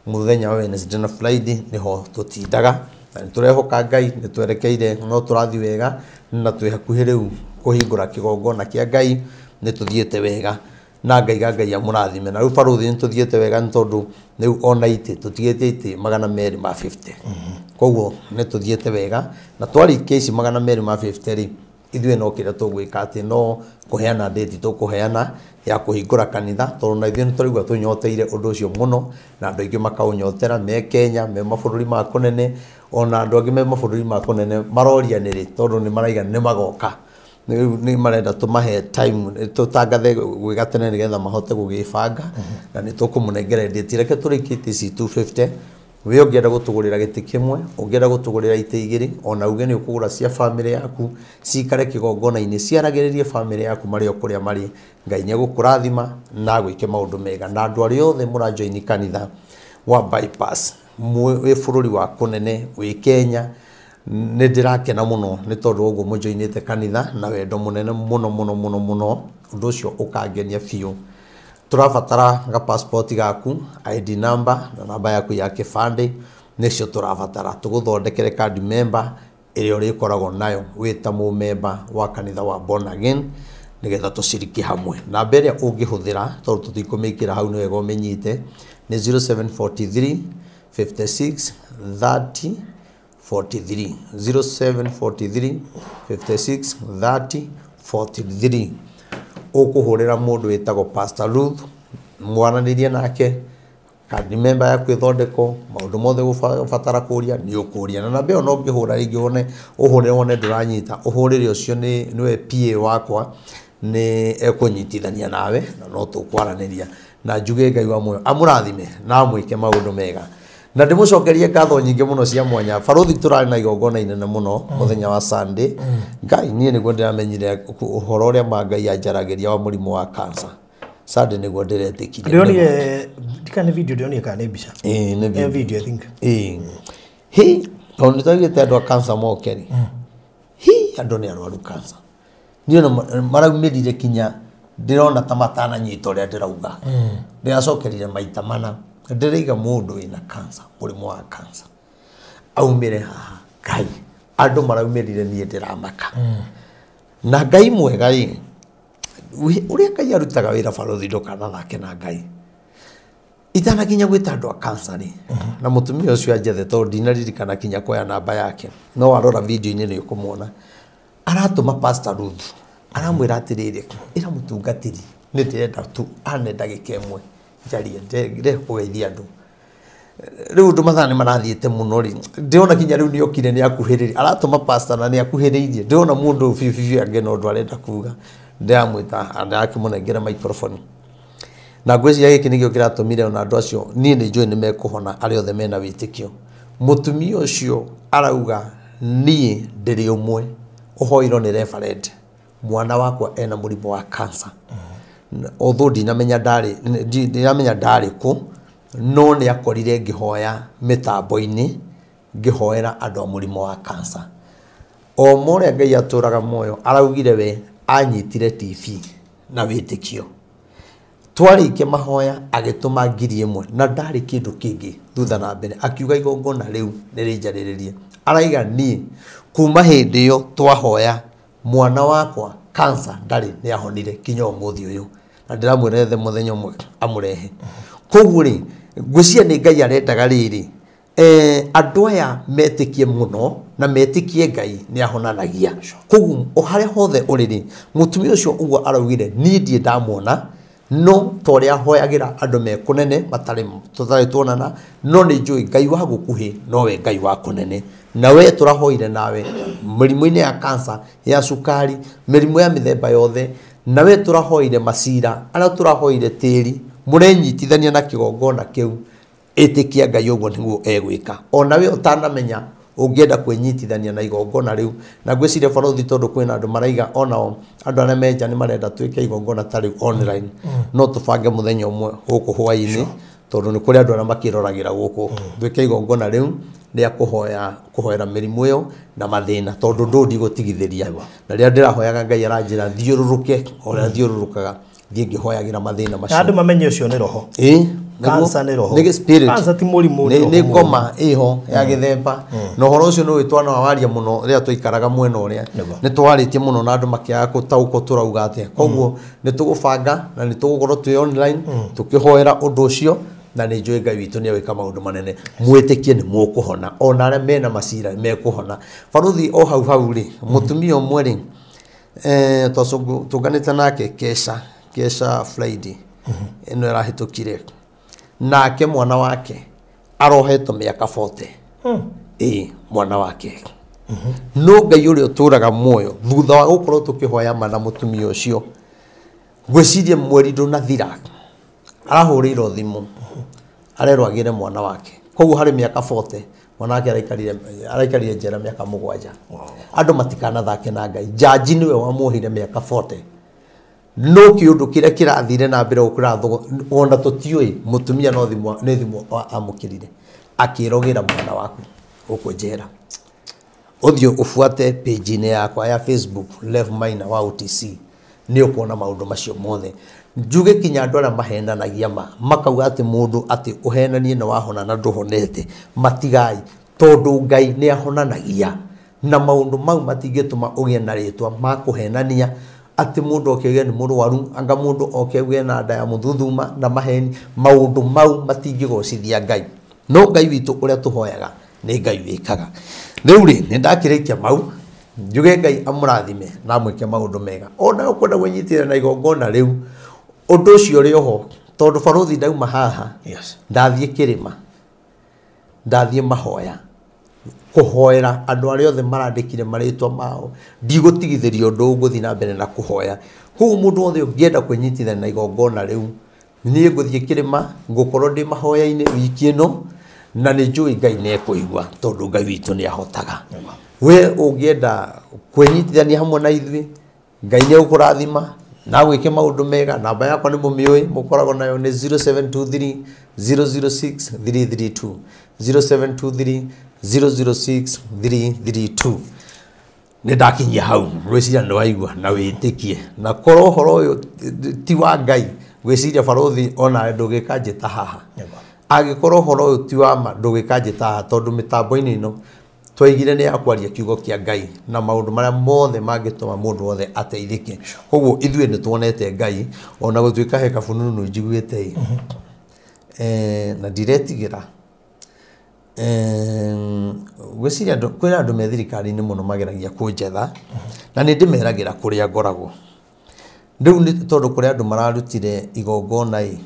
Mũthenya wa Wednesday na Friday nĩho tũtindaga, Na nĩ tũrehoka Ngai nĩ twerekeire no tũrathiĩ wega na twĩ hakuhĩ rĩu kũhingũra kĩgongona kĩa Ngai, nĩ tũthiĩte wega na ngaiga Ngai amũrathime. Na rĩu barũthi nĩ tũthiĩte wega nĩ tondũ rĩu ona itĩ tũtigĩte itĩ 250. Koguo nĩ tũthiĩte wega na twarĩkia ici 250 rĩ, ithuĩ no kĩrĩa tũgwĩka atĩ no kũheana date tũkũheana ya kũhingũra kanitha, tondũ na ithuĩ nĩ tũraigua tũnyoteire ũndũ ũcio mũno na andũ aingĩ makaũnyotera me Kenya, me mabũrũri ma kũnene, ona andũ angĩ me mabũrũri ma kũnene maroria nĩrĩ, tondũ nĩ maraiga nĩ magoka. Rĩu nĩ marenda tũmahe time tũtangathe gwĩ gatene nĩgetha mahote gũgĩbanga, na nĩ tũkũmũnengera date. Reke tũrĩkĩtie ici 250. We ũngĩenda gũtũgũrĩra gĩtĩ kĩmwe, ũngĩenda gũtũgũrĩra itĩ igĩrĩ, ona uge nĩ ũkũgũra cia bamĩrĩ yaku cikare kĩgongona-inĩ, ciaragĩrĩrie bamĩrĩ yaku marĩ o kũrĩa marĩ. Ngai nĩ egũkũrathima na agwĩke maũndũ mega. Na andũ arĩa othe mũrajoini kanitha wa Bypass wĩ bũrũri wa kũnene, wĩ Kenya, nĩ ndĩrakena mũno nĩ tondũ wa ũguo mũjoinĩte kanitha na wendo mũnene mũno mũno mũno mũno. Ũndũ ũcio ũkangenia biũ. Tũrabatara ga passport gaku, ID number na namba yaku ya kĩbandĩ, nĩcio tũrabatara tũgũthondekere card member ĩrĩa ũrĩkoragwo nayo wĩ ta mũmemba wa kanitha wa Born Again, nĩgetha tũciriki hamwe. Namba ĩrĩa ũngĩhũthĩra tondũ tũtikũmĩkĩra hau nĩ wega ũmĩnyite nĩ 0743 56 30 43, 0743 56 30 43. Ũkũhũrĩra mũndũ wĩtagwo Pastor Ruth, mwaranĩrie nake, kandi member yaku ĩthondekwo, maũndũ mothe ũgũbatara kũria nĩ ũkũria. Na namba ĩyo no ũngĩhũra rĩngĩ wone ũhũrĩre wone ndũranyita, ũhũrĩre ũcio nĩwe PA wakwa, nĩ ekũnyitithania nawe na no tũkwaranĩria. Na njuge Ngai wa muoyo amũrathime na amwĩke maũndũ mega. Na ndĩmũcokerie ngatho nyingĩ mũno cia mwanya. Barũthi tũrarĩ na igongona inene mũno mũthenya wa Sunday. Ngai niĩ nĩguo ndĩramenyire ũhoro ũrĩa ma Ngai anjaragĩria wa mũrimũ wa cancer. Sunday nĩguo ndĩretĩkirie. Ndĩronire ndikana video, ndĩronire kana nĩ mbica. Ĩĩ nĩ video. Video I think. Ĩĩ. Hi, tondũ nĩtwaigĩte andũ a cancer moke rĩ. Hi, andũ nĩ arwaru cancer. Niĩ ona maraumĩrire kinya ndĩrona ta matananyita ũrĩa ndĩrauga. Ndĩracokerire maita mana. Ndĩraiga mũndũ wĩna cancer, mũrimũ wa cancer aumĩre haha. Ngai, andũ maraumĩrire niĩ ndĩramaka. Na Ngai mwega rĩ, ũrĩa Ngai arutaga wĩra barũthi ndũkanathake na Ngai. Itanakinya gwĩta andũ a cancer rĩ, na mũtumia ũcio anjethe tondũ ndinaririkana kinya kuoya namba yake, no warora video-inĩ nĩ ũkũmuona. Aratũma Pastor Ruth, aramwĩra atĩrĩrĩ, ĩra mũtungatĩri nĩ ndĩrenda tu ane ndagĩka ĩmwe njarie ndĩrenda kũgeithia andũ. Rĩu ũndũ mathaa nĩ marathiĩte mũno rĩ, ndĩrona kinya rĩu nĩokire nĩ akuhĩrĩirie, aratũma pastor na nĩ akuhĩrĩirie. Ndĩrona mũndũ biũ biũ angĩ no ũndũ arenda kuga. Ndĩramwĩta ndĩrakĩmũnengera microphone. Na ngwĩciria gĩkĩ nĩkĩo kĩratũmire ona andũ acio niĩ nĩ njũĩ nĩ mekũhona arĩa othe mena wĩtĩkio. Mũtumia ũcio arauga niĩ ndĩrĩ ũmwe ũhoirwo nĩ reverend, mwana wakwa ena mũrimũ wa cancer. Although ndinamenya ndarĩ kũ, no nĩ akorire ngĩhoya mĩtambo-inĩ, ngĩhoera andũ a mũrimũ wa cancer. O mũrĩa Ngai atũraga muoyo araugire we anyitire TV na wĩtĩkio. Twarĩkia mahoya agĩtũma 1,000 na ndarĩ kĩndũ kĩngĩ thutha na mbere, akiuga igongona rĩu nĩ rĩnjarĩrĩrie. Araiga niĩ kuma hĩndĩ ĩyo twahoya mwana wakwa cancer ndarĩ nĩ ahonire kinya ũmũthĩ ũyũ, na ndĩramwĩra mũthenya ũmwe amũrehe. Koguo rĩ, ngwĩciria nĩ Ngai arendaga rĩrĩ, andũ aya metĩkie mũno na metĩkie Ngai nĩ ahonanagia. Koguo o harĩa hothe ũrĩ rĩ, mũtumia ũcio ũguo araugire niĩ ndirĩ ndamuona, no ta ũrĩa hoyagĩra andũ me kũnene matarĩ tũtarĩ tuonana, no nĩ njũĩ Ngai wa gũkuhĩ nowe Ngai wa kũnene. Na we tũrahoire nawe mĩrimũ-inĩ ya cancer, ya cukari, mĩrimũ ya mĩthemba yothe, na we tũrahoire macira arĩa tũrahoire tĩri, mũrenyitithania na kĩgongona kĩu, ĩtĩkia Ngai ũguo nĩguo egwĩka. Ona we ũtanamenya ũngĩenda kwĩnyitithania na igongona rĩu, na ngwĩciria barũthi tondũ kwĩna andũ maraiga onao andũ arĩa me nja nĩ marenda twĩke igongona ta rĩu online, no tũbange mũthenya ũmwe gũkũ hwaĩ-inĩ, tondũ nĩ kũrĩ andũ arĩa makĩroragĩra gũkũ, twĩke igongona rĩu rĩa kũhoya kũhoera mĩrimũ ĩyo na mathĩna, tondũ ndũ ndigũtigithĩria. Na rĩrĩa ndĩrahoyaga Ngai aranjĩra thiũrũrũke o ũrĩa thiũrũrũkaga, thiĩ ngĩhoyagĩra mathĩna macio. Na andũ mamenye ũcio nĩ roho. Ĩĩ. Cancer nĩ roho. Nĩ spirit. Cancer ti mũrimũ, nĩ nĩ ngoma ĩho ya gĩthemba. Na ũhoro ũcio nĩ wĩtwana waria mũno rĩrĩa twaikaraga mwena ũrĩa. Nĩ twarĩtie mũno na andũ makĩaga gũtaũkwo tũrauga atĩa. Koguo nĩ tũgũbanga na nĩ tũgũkorwo twĩ online tũkĩhoera ũndũ ũcio, na nĩ njũĩ Ngai witũ nĩ egwĩka maũndũ manene. Mwĩtĩkie nĩ mũkũhona, ona arĩa mena macira mekũhona. Baruthi o hau hau rĩ, mũtumia ũmwe rĩ, tũnganĩte nake kesha Friday ĩno ĩrahĩtũkire, nake mwana wake arohetwo mĩaka 40. Ĩĩ, mwana wake. No Ngai ũrĩa ũtũraga muoyo, thutha wa gũkorwo tũkĩhoya ma na mũtumia ũcio, ngwĩciria mweri ndũnathira, arahũrĩirwo thimũ arerwo agĩre mwana wake. Koguo harĩ mĩaka 40 mwana wake araikarire njera mĩaka 7. Andũ matikanathake na Ngai. Jaji nĩwe wamuohire mĩaka 40. No kĩũndũ kĩrĩa kĩrathire na mbere gũkĩra ona tũtiũĩ, mũtumia no thimũ nĩ thimũ amũkĩrire akĩrogĩra mwana waku gũkũ njera. Ũthiĩ ũbuate page-inĩ yakwa ya Facebook Lev Maina wa OTC, nĩ ũkuona maũndũ macio mothe. Njuge kinya andũ arĩa mahenanagia ma makauga atĩ mũndũ atĩ ũhenanie nĩ wahona na ndũhonete, matigai, tondũ Ngai nĩ ahonanagia na maũndũ mau matingĩtũma ũgĩe na rĩtwa ma kũhenania atĩ mũndũ oke auge nĩ mũrwaru, anga mũndũ oke auge na nda ya mũthuthuma na maheni. Maũndũ mau matingĩgocithia Ngai. No Ngai witũ ũrĩa tũhoyaga nĩ Ngai wĩkaga. Rĩu rĩ, nĩ ndakĩrĩkia mau, njuge Ngai amũrathime na amwĩke maũndũ mega. Ona ũkwenda kwĩnyitĩrĩra na igongona rĩu, ũndũ ũcio ũrĩ oho, tondũ baruthi ndauma haha, ndathiĩ kĩrĩma, ndathiĩ mahoya, kũhoera andũ arĩa othe marandĩkire marĩtwa mao, ndigũtigithĩria ũndũ ũyũ, ngũthiĩ na mbere na kũhoya. Koguo mũndũ wothe ũngĩenda kwĩnyitithania na igongona rĩu, niĩ ngũthiĩ kĩrĩma, ngũkorwo ndĩ mahoya-inĩ wiki ĩno, na nĩ njũĩ Ngai nĩ ekũigua, tondũ Ngai witũ nĩ ahotaga. We ũngĩenda kwĩnyitithania hamwe na ithuĩ, Ngai nĩ egũkũrathima na gwĩke maũndũ mega. Namba yakwa nĩ mũmĩũĩ, mũkoragwo nayo nĩ 0723 006 332, 0723 006 332. Nĩ ndakinyia hau, ngwĩciria nĩ waigua na wĩtĩkie, na korwo ũhoro ũyũ ti wa Ngai, ngwĩciria baruthi onawe ndũgĩkanjĩta haha. Angĩkorwo ũhoro ũyũ ti wa ma, ndũgĩkanjĩta haha, tondũ mĩtambo-inĩ ĩno twaigire nĩ ya kwaria kiugo kĩa Ngai na maũndũ marĩa mothe mangĩtũma mũndũ wothe ateithĩke. Koguo ithuĩ nĩ tuonete Ngai, ona gũtuĩka he kabununu njiguĩte ĩ, na ndiretigĩra. Ngwĩciria kwĩna andũ me thirikari-inĩ mũno mageragia kũnjetha, na nĩ ndĩmeragĩra kũrĩa ngoragwo. Rĩu nĩ tondũ kũrĩ andũ mararutire igongona ĩ,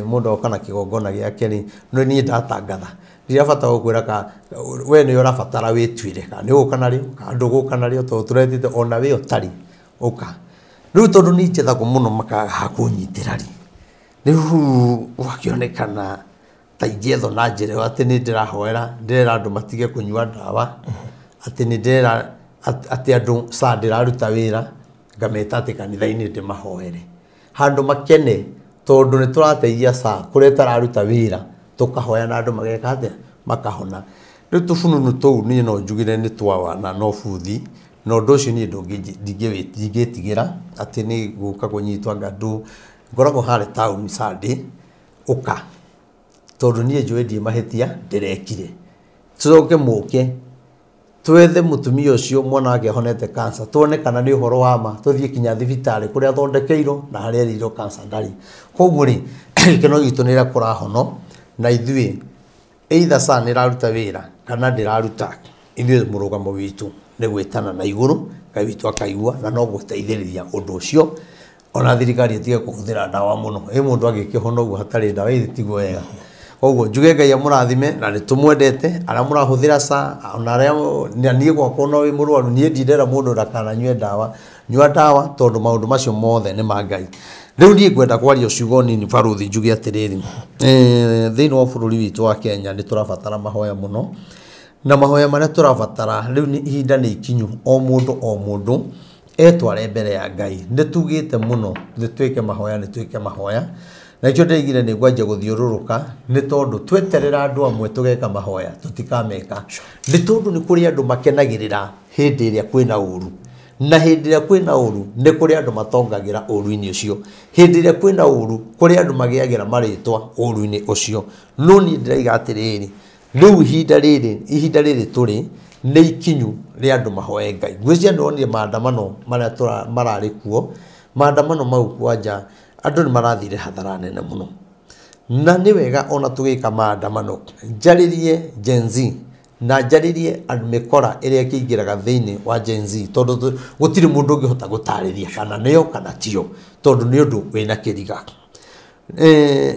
mũndũ oka na kĩgongona gĩake rĩ, no niĩ ndatangatha. Ndirabatara gũkwĩra ka we nĩ ũrabatara wĩtuĩre kana nĩ ũgũka narĩo kana ndũgũka narĩo, tondũ tũretĩte ona we ũtarĩ ũka. Rĩu tondũ nĩ njethagwo mũno makaga ha kũnyitĩra rĩ, rĩu ũgakĩonekana ta ingĩethwo na njĩra ĩyo atĩ nĩ ndĩrahoera, ndĩrera andũ matige kũnyua ndawa, atĩ nĩ ndĩrera atĩ andũ ca ndĩraruta wĩra, ngameta atĩ kanitha-inĩ ndĩmahoere handũ makene, tondũ nĩ tũrateithia ca kũrĩa ĩtararuta wĩra, tũkahoya na andũ mageka atĩa, makahona. Rĩu tũbununu tũu niĩ no njugire nĩ twa na no buthi, na ũndũ ũcio niĩ ndingĩtigĩra atĩ nĩ gũka kũnyitwo anga andũ. Ngoragwo harĩa taũni Sunday, ũka, tondũ niĩ njũĩ ndirĩ mahĩtia ndĩrekire. Tũcoke mũke twethe mũtumia ũcio mwana wake ahonete cancer, tuone kana nĩ ũhoro wa ma, tũthiĩ kinya thibitarĩ kũrĩa athondekeirwo na harĩa erĩirwo cancer ndarĩ. Koguo rĩ, gĩkeno gitũ nĩ rĩrĩa kũrahono, na ithuĩ either SHA nĩ ĩraruta wĩra kana ndĩraruta, ithuĩ mũrũgamo witũ nĩ gwĩtana na igũrũ, Ngai witũ akaigua na no gũteithĩrĩria ũndũ ũcio. Ona thirikari ĩtige kũhũthĩra ndawa mũno, ĩ mũndũ agĩkĩhona ũguo hatarĩ ndawa, ĩ tiguo wega. Koguo njuge Ngai amũrathime na nĩ tũmwendete arĩa mũrahũthĩra SHA, ona arĩa na niĩ gwakwa no wĩ mũrwaru, niĩ ndindera mũndũ ndakananyue ndawa, nyua ndawa tondũ maũndũ macio mothe nĩ ma Ngai. Rĩu niĩ ngwenda kwaria ciugo nini baruthi, njuge atĩrĩrĩ, thĩinĩ wa bũrũri witũ wa Kenya nĩ tũrabatara mahoya mũno, na mahoya marĩa tũrabatara rĩu nĩ ihinda nĩ ikinyu, o mũndũ o mũndũ etware mbere ya Ngai. Nĩ tugĩte mũno nĩ twĩke mahoya, nĩ twĩke mahoya, na nikĩo ndĩraigire nĩ ngwanjia gũthiũrũrũka, nĩ tondũ tweterera andũ amwe tũgeka mahoya tũtikameka, nĩ tondũ nĩ kũrĩ andũ makenagĩrĩra hĩndĩ ĩrĩa kwĩna ũru. Na hĩndĩ ĩrĩa kwĩna ũru nĩ kũrĩ andũ matongagĩra ũru-inĩ ũcio, hĩndĩ ĩrĩa kwĩna ũru kũrĩ andũ magĩagĩra marĩtwa ũru-inĩ ũcio. No niĩ ndĩraiga atĩrĩrĩ, rĩu ihinda rĩrĩ tũrĩ nĩ ikinyu rĩa andũ mahoe Ngai. Ngwĩciria nĩ wonire maandamano marĩa mararĩ kuo, maandamano mau kwanja andũ nĩ marathire hathara nene mũno. Na nĩ wega ona tũgĩka maandamano njarĩrie Gen Z na njarĩrie andũ mĩkora ĩrĩa ĩkĩingĩraga thĩinĩ wa Gen Z, tondũ gũtirĩ mũndũ ũngĩhota gũtarĩria kana nĩyo kana tiyo, tondũ nĩ ũndũ wĩna kĩriga.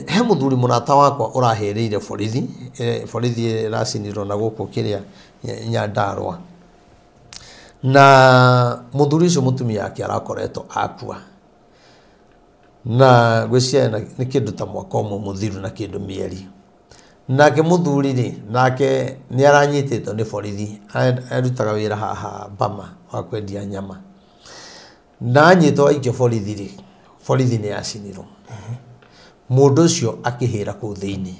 He mũthuri mũrata wakwa ũrahĩrĩire borithi, borithi ĩracinirwo na gũkũ kĩrĩa Nyandarũa, na mũthuri ũcio mũtumia wake arakoretwo akua, na ngwĩciria nĩ kĩndũ ta mwaka ũmwe mũthiru na kĩndũ mĩeri. Nake mũthuri rĩ, nake nĩ aranyitĩtwo nĩ borithi, arutaga wĩra haha Bama wa kwendia nyama, na anyitwo aikio borithi rĩ, borithi nĩ yacinirwo. Mũndũ ũcio akĩhĩra kũu thĩinĩ.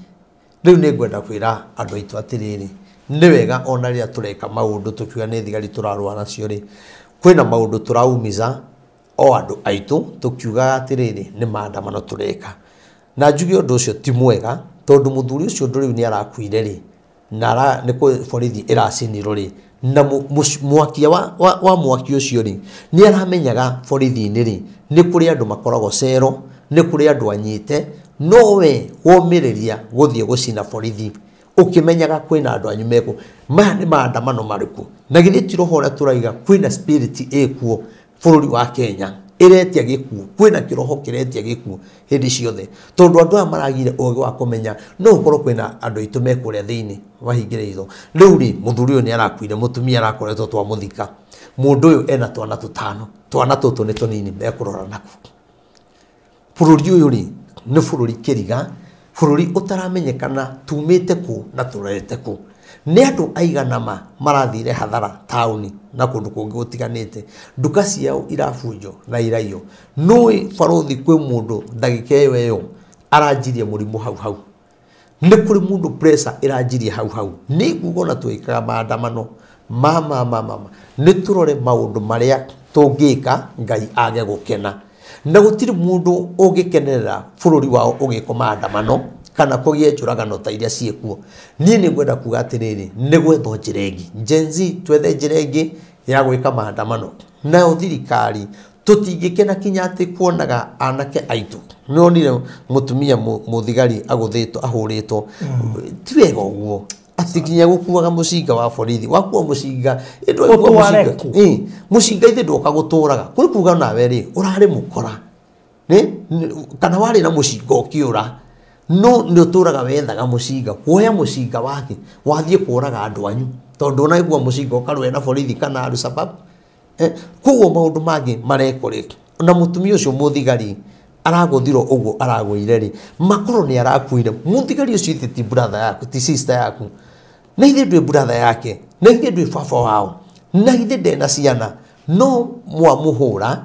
Rĩu nĩ ngwenda kwĩra andũ aitũ atĩrĩrĩ, nĩ wega ona rĩrĩa tũreka maũndũ tũkiuga nĩ thigari tũrarũa nacio rĩ, kwĩna maũndũ tũraumiza o andũ aitũ tũkiugaga atĩrĩrĩ nĩ maandamano tũreka. Na njuge ũndũ ũcio ti mwega, tondũ mũthuri ũcio ũndũ rĩu nĩ arakuire rĩ, na nĩ borithi ĩracinirwo rĩ, na mwakia wa mwaki ũcio rĩ, nĩ aramenyaga borithi-inĩ rĩ, nĩ kũrĩ andũ makoragwo cero, nĩ kũrĩ andũ anyite, no we womĩrĩria gũthiĩ gũcina borithi ũkĩmenyaga kwĩna andũ anyu mekũ. Maya nĩ maandamano marĩkũ? Na githĩ ti roho ũrĩa tũraiga kwĩna spirit ĩkuo bũrũri wa Kenya ĩretia gĩkuũ, kwĩna kĩroho kĩretia gĩkuũ hĩndĩ ciothe, tondũ andũ aya maragire ũgĩ wa kũmenya no gũkorwo kwĩna andũ aitũ me kũrĩa thĩinĩ mahingĩrĩirwo. Rĩu rĩ, mũthuri ũyũ nĩ arakuire, mũtumia arakoretwo twamũthika, mũndũ ũyũ ena twana tũtano, twana tũtũ nĩ tũnini mekũrora nakuo. Bũrũri ũyũ rĩ, nĩ bũrũri kĩriga, bũrũri ũtaramenyekana tumĩte kũ na tũrorete kũ. Nĩ andũ aigana ma marathire hathara taũni na kũndũ kũngĩ gũtiganĩte, nduka ciao irabunjwo na iraiywo. Nũĩ barothi kwĩ mũndũ ndagĩka ĩyo ĩyo aranjirie mũrimũ hau hau, nĩ kũrĩ mũndũ pressure ĩranjirie hau hau. Nĩ nguga ona twĩkaga maandamano ma nĩ tũrore maũndũ marĩa tũngĩka Ngai age gũkena. Na gũtirĩ mũndũ ũngĩkenerera bũrũri wao ũgĩkwo maandamano kana kũgĩe njũragano ta iria ciĩkuo. Niĩ nĩ ngwenda kuga atĩrĩrĩ, nĩ gwethwo njĩra ĩngĩ. Gen Z twethe njĩra ĩngĩ ya gwĩka maandamano. Nayo thirikari tũtingĩkena kinya atĩ kuonaga anake aitũ. Nĩ wonire mũtumia mũthigari agũthĩtwo ahũrĩtwo, ti wega ũguo atĩ kinya gũkuaga mũcinga wa borithi, wakua mũcinga mũcinga ithe ndũka gũtũraga kũrĩ kuga nawe rĩ ũrarĩ mũkora kana warĩ na mũcinga ũkĩũra, no nĩ ũtũraga wethaga mũcinga, kuoya mũcinga wake wathiĩ kũraga andũ anyu, tondũ ũnaigua mũcinga ũkarũe na borithi kana Al-Shabaab. Koguo maũndũ mangĩ marekwo rĩ, na mũtumia ũcio mũthigari aragũthirwo ũguo aragũire rĩ, makorwo nĩ arakuire. Mũthigari ũcio ithe ti brother yaku, ti sister yaku, na ithe ndwĩ brother yake, na ithe ndwĩ baba wao, na ithe ndena ciana, no mwamũhũra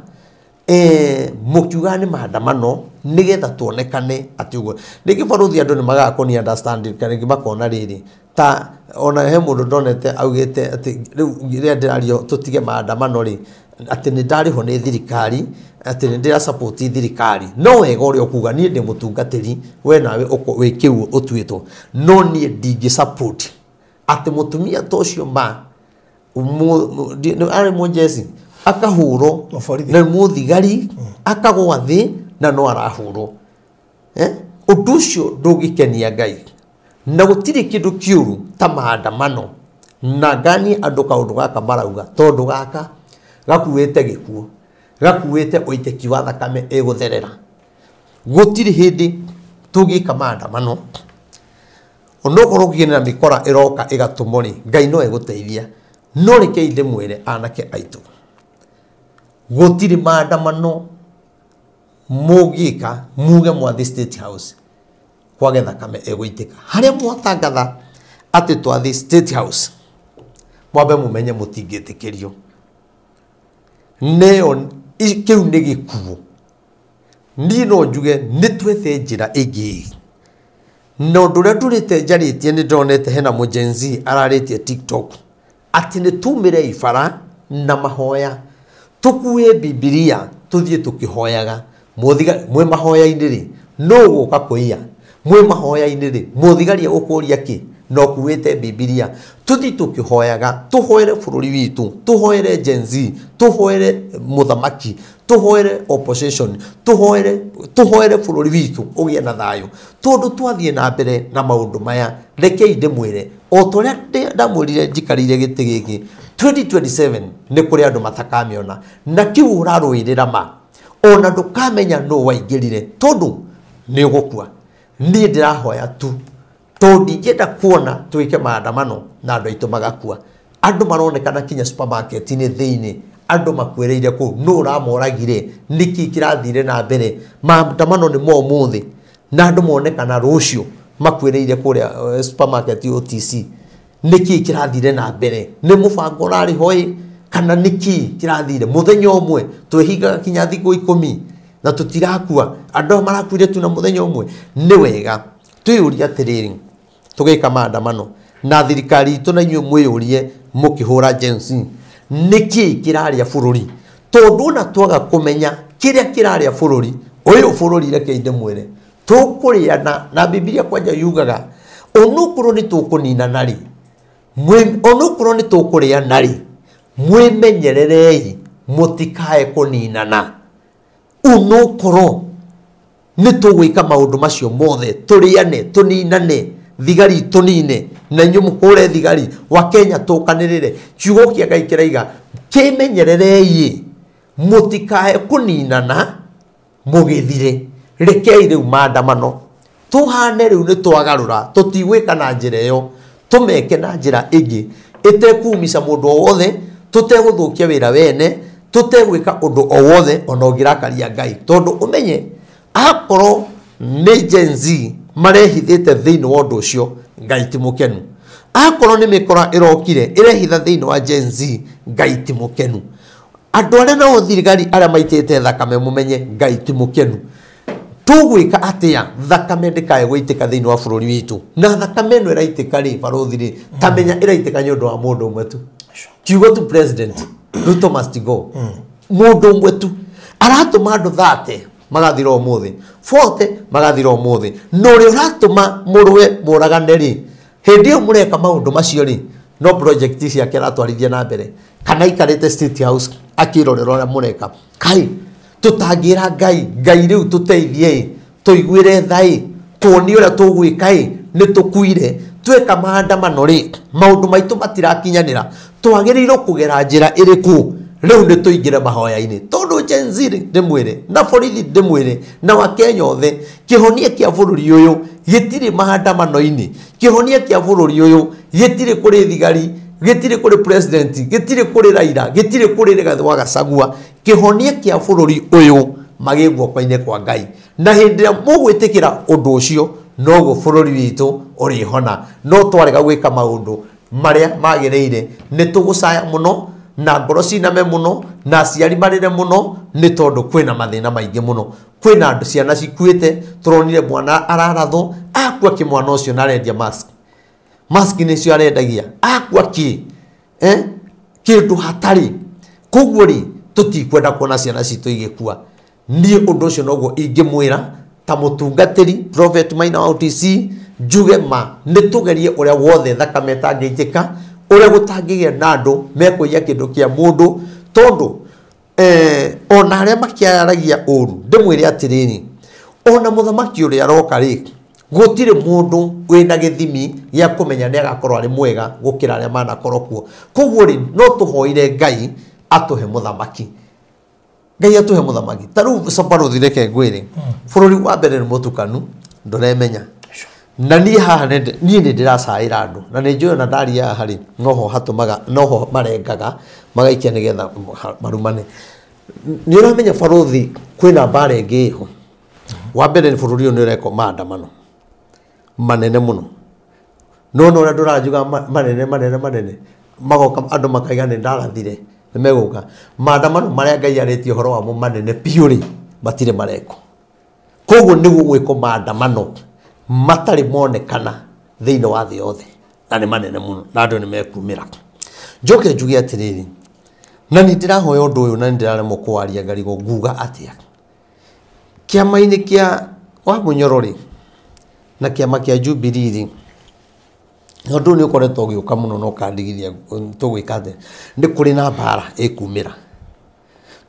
mũkiuga nĩ maandamano nĩgetha tuonekane atĩ ũguo. Rĩngĩ barothi andũ nĩ magaga kũni understand, kana rĩngĩ makona rĩrĩ ta ona he mũndũ ndonete augĩte atĩ rĩu rĩrĩa ndĩrario tũtige maandamano rĩ, atĩ nĩ ndarĩhwo nĩ thirikari, atĩ nĩ ndĩra support thirikari. No wega ũrĩa ũkuga niĩ ndĩ mũtungatĩri, we nawe wĩ kĩu ũtuĩtwo, no niĩ ndingĩ support atĩ mũtumia ta ũcio ma arĩ mũjeci akahũrwo na mũthigari akagwa thĩ na no arahũrwo. Ũndũ ũcio ndũngĩkenia Ngai, na gũtirĩ kĩndũ kĩũru ta maandamano. Na nganie andũ kaũndũ gaka marauga, tondũ gaka gakuĩte gĩkuũ, gakuĩte ũitĩki wa thakame ĩgũtherera. Gũtirĩ hĩndĩ tũngĩka maandamano onokorwo kĩgĩna mĩkora ĩroka ĩgatũmwo rĩ, Ngai no egũteithia. No rekei ndĩmwĩre anake aitũ, gũtirĩ maandamano mũngĩka muge mwathi State House kwage thakame ĩgũitĩka. Harĩa mwatangatha atĩ twathi State House, mwambe mũmenye mũtingĩtĩkĩrio. Nĩyo kĩu nĩ gĩkuũ. Niĩ no njuge nĩ twethe njĩra ĩngĩ. Na ũndũ ũrĩa ndũrĩte njarĩtie nĩ ndonete hena mũ-Gen Z ararĩtie TikTok atĩ nĩ tumĩre ibara na mahoya Tukue Bibilia tuthie tukihoyaga mwi mahoya-inĩ rĩ no gũka kũiya mwi mahoya-inĩ rĩ mũthigari ũkũria kĩ no kuĩte Bibilia tuthi tukihoyaga tuhoere bũrũri witũ tuhoere Gen Z tuhoere mũthamaki tuhoere opposition tuhoere bũrũri witũ ũgĩe na thayũ tondũ twathiĩ na mbere na maũndũ maya rekei ndĩmwĩre o ta ũrĩa ndamwĩrire njikarĩire gĩtĩ gĩkĩ 2027 nĩ kũrĩ andũ matakamĩona na kĩu ũrarũĩrĩra ma ona ndũkamenya nũ waingĩrire tondũ nĩ ũgũkua. Niĩ ndĩrahoya tu tondũ ndingĩenda kuona twĩke maandamano na andũ aitũ magakua. Andũ maronekana kinya supermarket-inĩ thĩinĩ andũ makuĩrĩire kũu nũ ũramoragire nĩkĩ kĩrathire na mbere maandamano nĩ ma ũmũthĩ na andũ monekana rũciũ makuĩrĩire kũrĩa supermarket OTC nĩkĩ kĩrathire na mbere nĩ mũbango ũrarĩ ho ĩ kana nĩkĩ kĩrathire mũthenya ũmwe twĩhingaga kinya thikũ 10 na tũtirakua andũ marakuire tu na mũthenya ũmwe. Nĩ wega twĩyũrie atĩrĩrĩ tũgĩka maandamano na thirikari itũ na inyuĩ mwĩyũrie mũkĩhũra Gen Z nĩkĩ kĩrarĩa bũrũri tondũ ona twaga kũmenya kĩrĩa kĩrarĩa bũrũri ũyũ bũrũri rekei ndĩmwĩre tũkũrĩana na Bibilia kwanja yugaga onokorwo nĩ tũkũninana rĩ onokorwo nĩ tũkũrĩana rĩ mwĩmenyererei mũtikae kũninana onokorwo nĩ tũgwĩka maũndũ macio mothe tũrĩane tũninane thigari tũnine na inyuĩ mũhũre thigari wa Kenya tũkanĩrĩre kiugo kĩa Ngai kĩraiga kĩmenyererei mũtikae kũninana mũgĩthire. Rekei rĩu maandamano tũhane rĩu nĩ twagarũra tũtigwĩka na njĩra ĩyo tũmeke na njĩra ĩngĩ ĩtekumica mũndũ o wothe tũtegũthũkia wĩra wene tũtegwĩka ũndũ o wothe ona ũngĩrakaria Ngai tondũ ũmenye akorwo nĩ Gen Z marehithĩte thĩinĩ wa ũndũ ũcio Ngai ti mũkenu akorwo nĩ mĩkora ĩrokire ĩrehitha thĩinĩ wa Gen Z Ngai ti mũkenu andũ arĩa nao thirikari arĩa maitĩte thakame mũmenye Ngai ti mũkenu. Tũgwĩka atĩa thakame ndĩkae gũitĩka thĩinĩ wa bũrũri witũ na thakame ĩno ĩraitĩka rĩ barũthi rĩ tamenya ĩraitĩka nĩ ũndũ wa mũndũ ũmwe tu kiugo tu president Ruto must go mũndũ ũmwe tu aratũma andũ 30 magathira ũmũthĩ 40 magathira ũmũthĩ na ũrĩa ũratũma mũrũe mũragane rĩ hĩndĩ ĩyo mũreka maũndũ macio rĩ no project ciake aratwarithia na mbere kana aikarĩte State House akĩrorera ũrĩa mũreka kai tũtangĩra Ngai Ngai rĩu tũteithie tũiguĩre tha ĩ tuonie ũrĩa tũgwĩka ĩ nĩ tũkuire tweka maandamano rĩ maũndũ maitũ matirakinyanĩra twagĩrĩirwo kũgera njĩra ĩrĩkũ rĩu nĩ tũingĩre mahoya-inĩ tondũ Gen Z ndĩmwĩre na borithi ndĩmwĩre na Wakenya othe kĩhonia kĩa bũrũri ũyũ gĩtirĩ maandamano-inĩ kĩhonia kĩa bũrũri ũyũ gĩtirĩ kũrĩ thigari gĩtirĩ kũrĩ president gĩtirĩ kũrĩ Raila gĩtirĩ kũrĩ Rigathĩ wa Gachagua kĩhonia kĩa bũrũri ũyũ magĩ guoko-inĩ kwa Ngai na hĩndĩ ĩrĩa mũgwĩtĩkĩra ũndũ ũcio noguo bũrũri witũ ũrĩhona no twarega gwĩka maũndũ marĩa magĩrĩire nĩ tũgũcaya mũno na ngoro ciname mũno na aciari marĩre mũno nĩ tondũ kwĩna mathĩna maingĩ mũno kwĩna andũ ciana cikuĩte tũronire mwana ararathwo akua kĩ mwana ũcio na arendia mask mask nĩcio arendagia akua kĩ kĩndũ hatarĩ koguo rĩ tũtikwenda kuona ciana citũ igĩkua. Niĩ ũndũ ũcio noguo ingĩmwĩra ta mũtungatĩri Prophet Maina wa OTC njuge ma nĩ tũgerie ũrĩa wothe thakame ĩtangĩitĩka ũrĩa gũtangĩgĩa na andũ mekũiya kĩndũ kĩa mũndũ tondũ ona arĩa makĩaragia ũru ndĩmwĩre atĩrĩrĩ ona mũthamaki ũrĩa aroka rĩ gũtirĩ mũndũ wĩna gĩthimi gĩa kũmenya nĩ agakorwo arĩ mwega gũkĩra arĩa manakorwo kuo koguo rĩ no tũhoire Ngai atũhe mũthamaki Ngai atũhe mũthamaki ta rĩu barũthi reke ngwĩre bũrũri wa mbere nĩ mũtukanu ndũremenya na niĩ haha niĩ nĩ ndĩracaĩra andũ na nĩ njũĩ ona ndaria haha rĩ noho hatũmaga noho marengaga magaikia nĩgetha marumane. Nĩ ũramenya barũthi kwĩna mbara ĩngĩ ĩho wa mbere nĩ bũrũri ũyũ nĩ ũrekwo maandamano manene mũno no no ũrĩa ndũranjuga manene manene manene magoka andũ makaiga nĩ ndarathire nĩ megũka maandamano marĩa Ngai arĩtie ũhoro wamo manene biũ rĩ matirĩ marekwo koguo nĩ gũgwĩkwo maandamano matarĩ monekana thĩinĩ wa thĩ yothe na nĩ manene mũno na andũ nĩ mekumĩra. Njoke njuge atĩrĩrĩ Na nĩ ndĩrahoya ũndũ ũyũ na nĩ ndĩraremwo kũwaria ngarigwo nguga atĩa. Kĩama-inĩ kĩa wa Mũnyoro rĩ na kĩama kĩa Jubilee rĩ, ũndũ ũyũ nĩ ũkoretwo ũgĩũka mũno na ũkandigithia tũgwĩka atĩa. Nĩ kũrĩ na mbara ĩkumĩra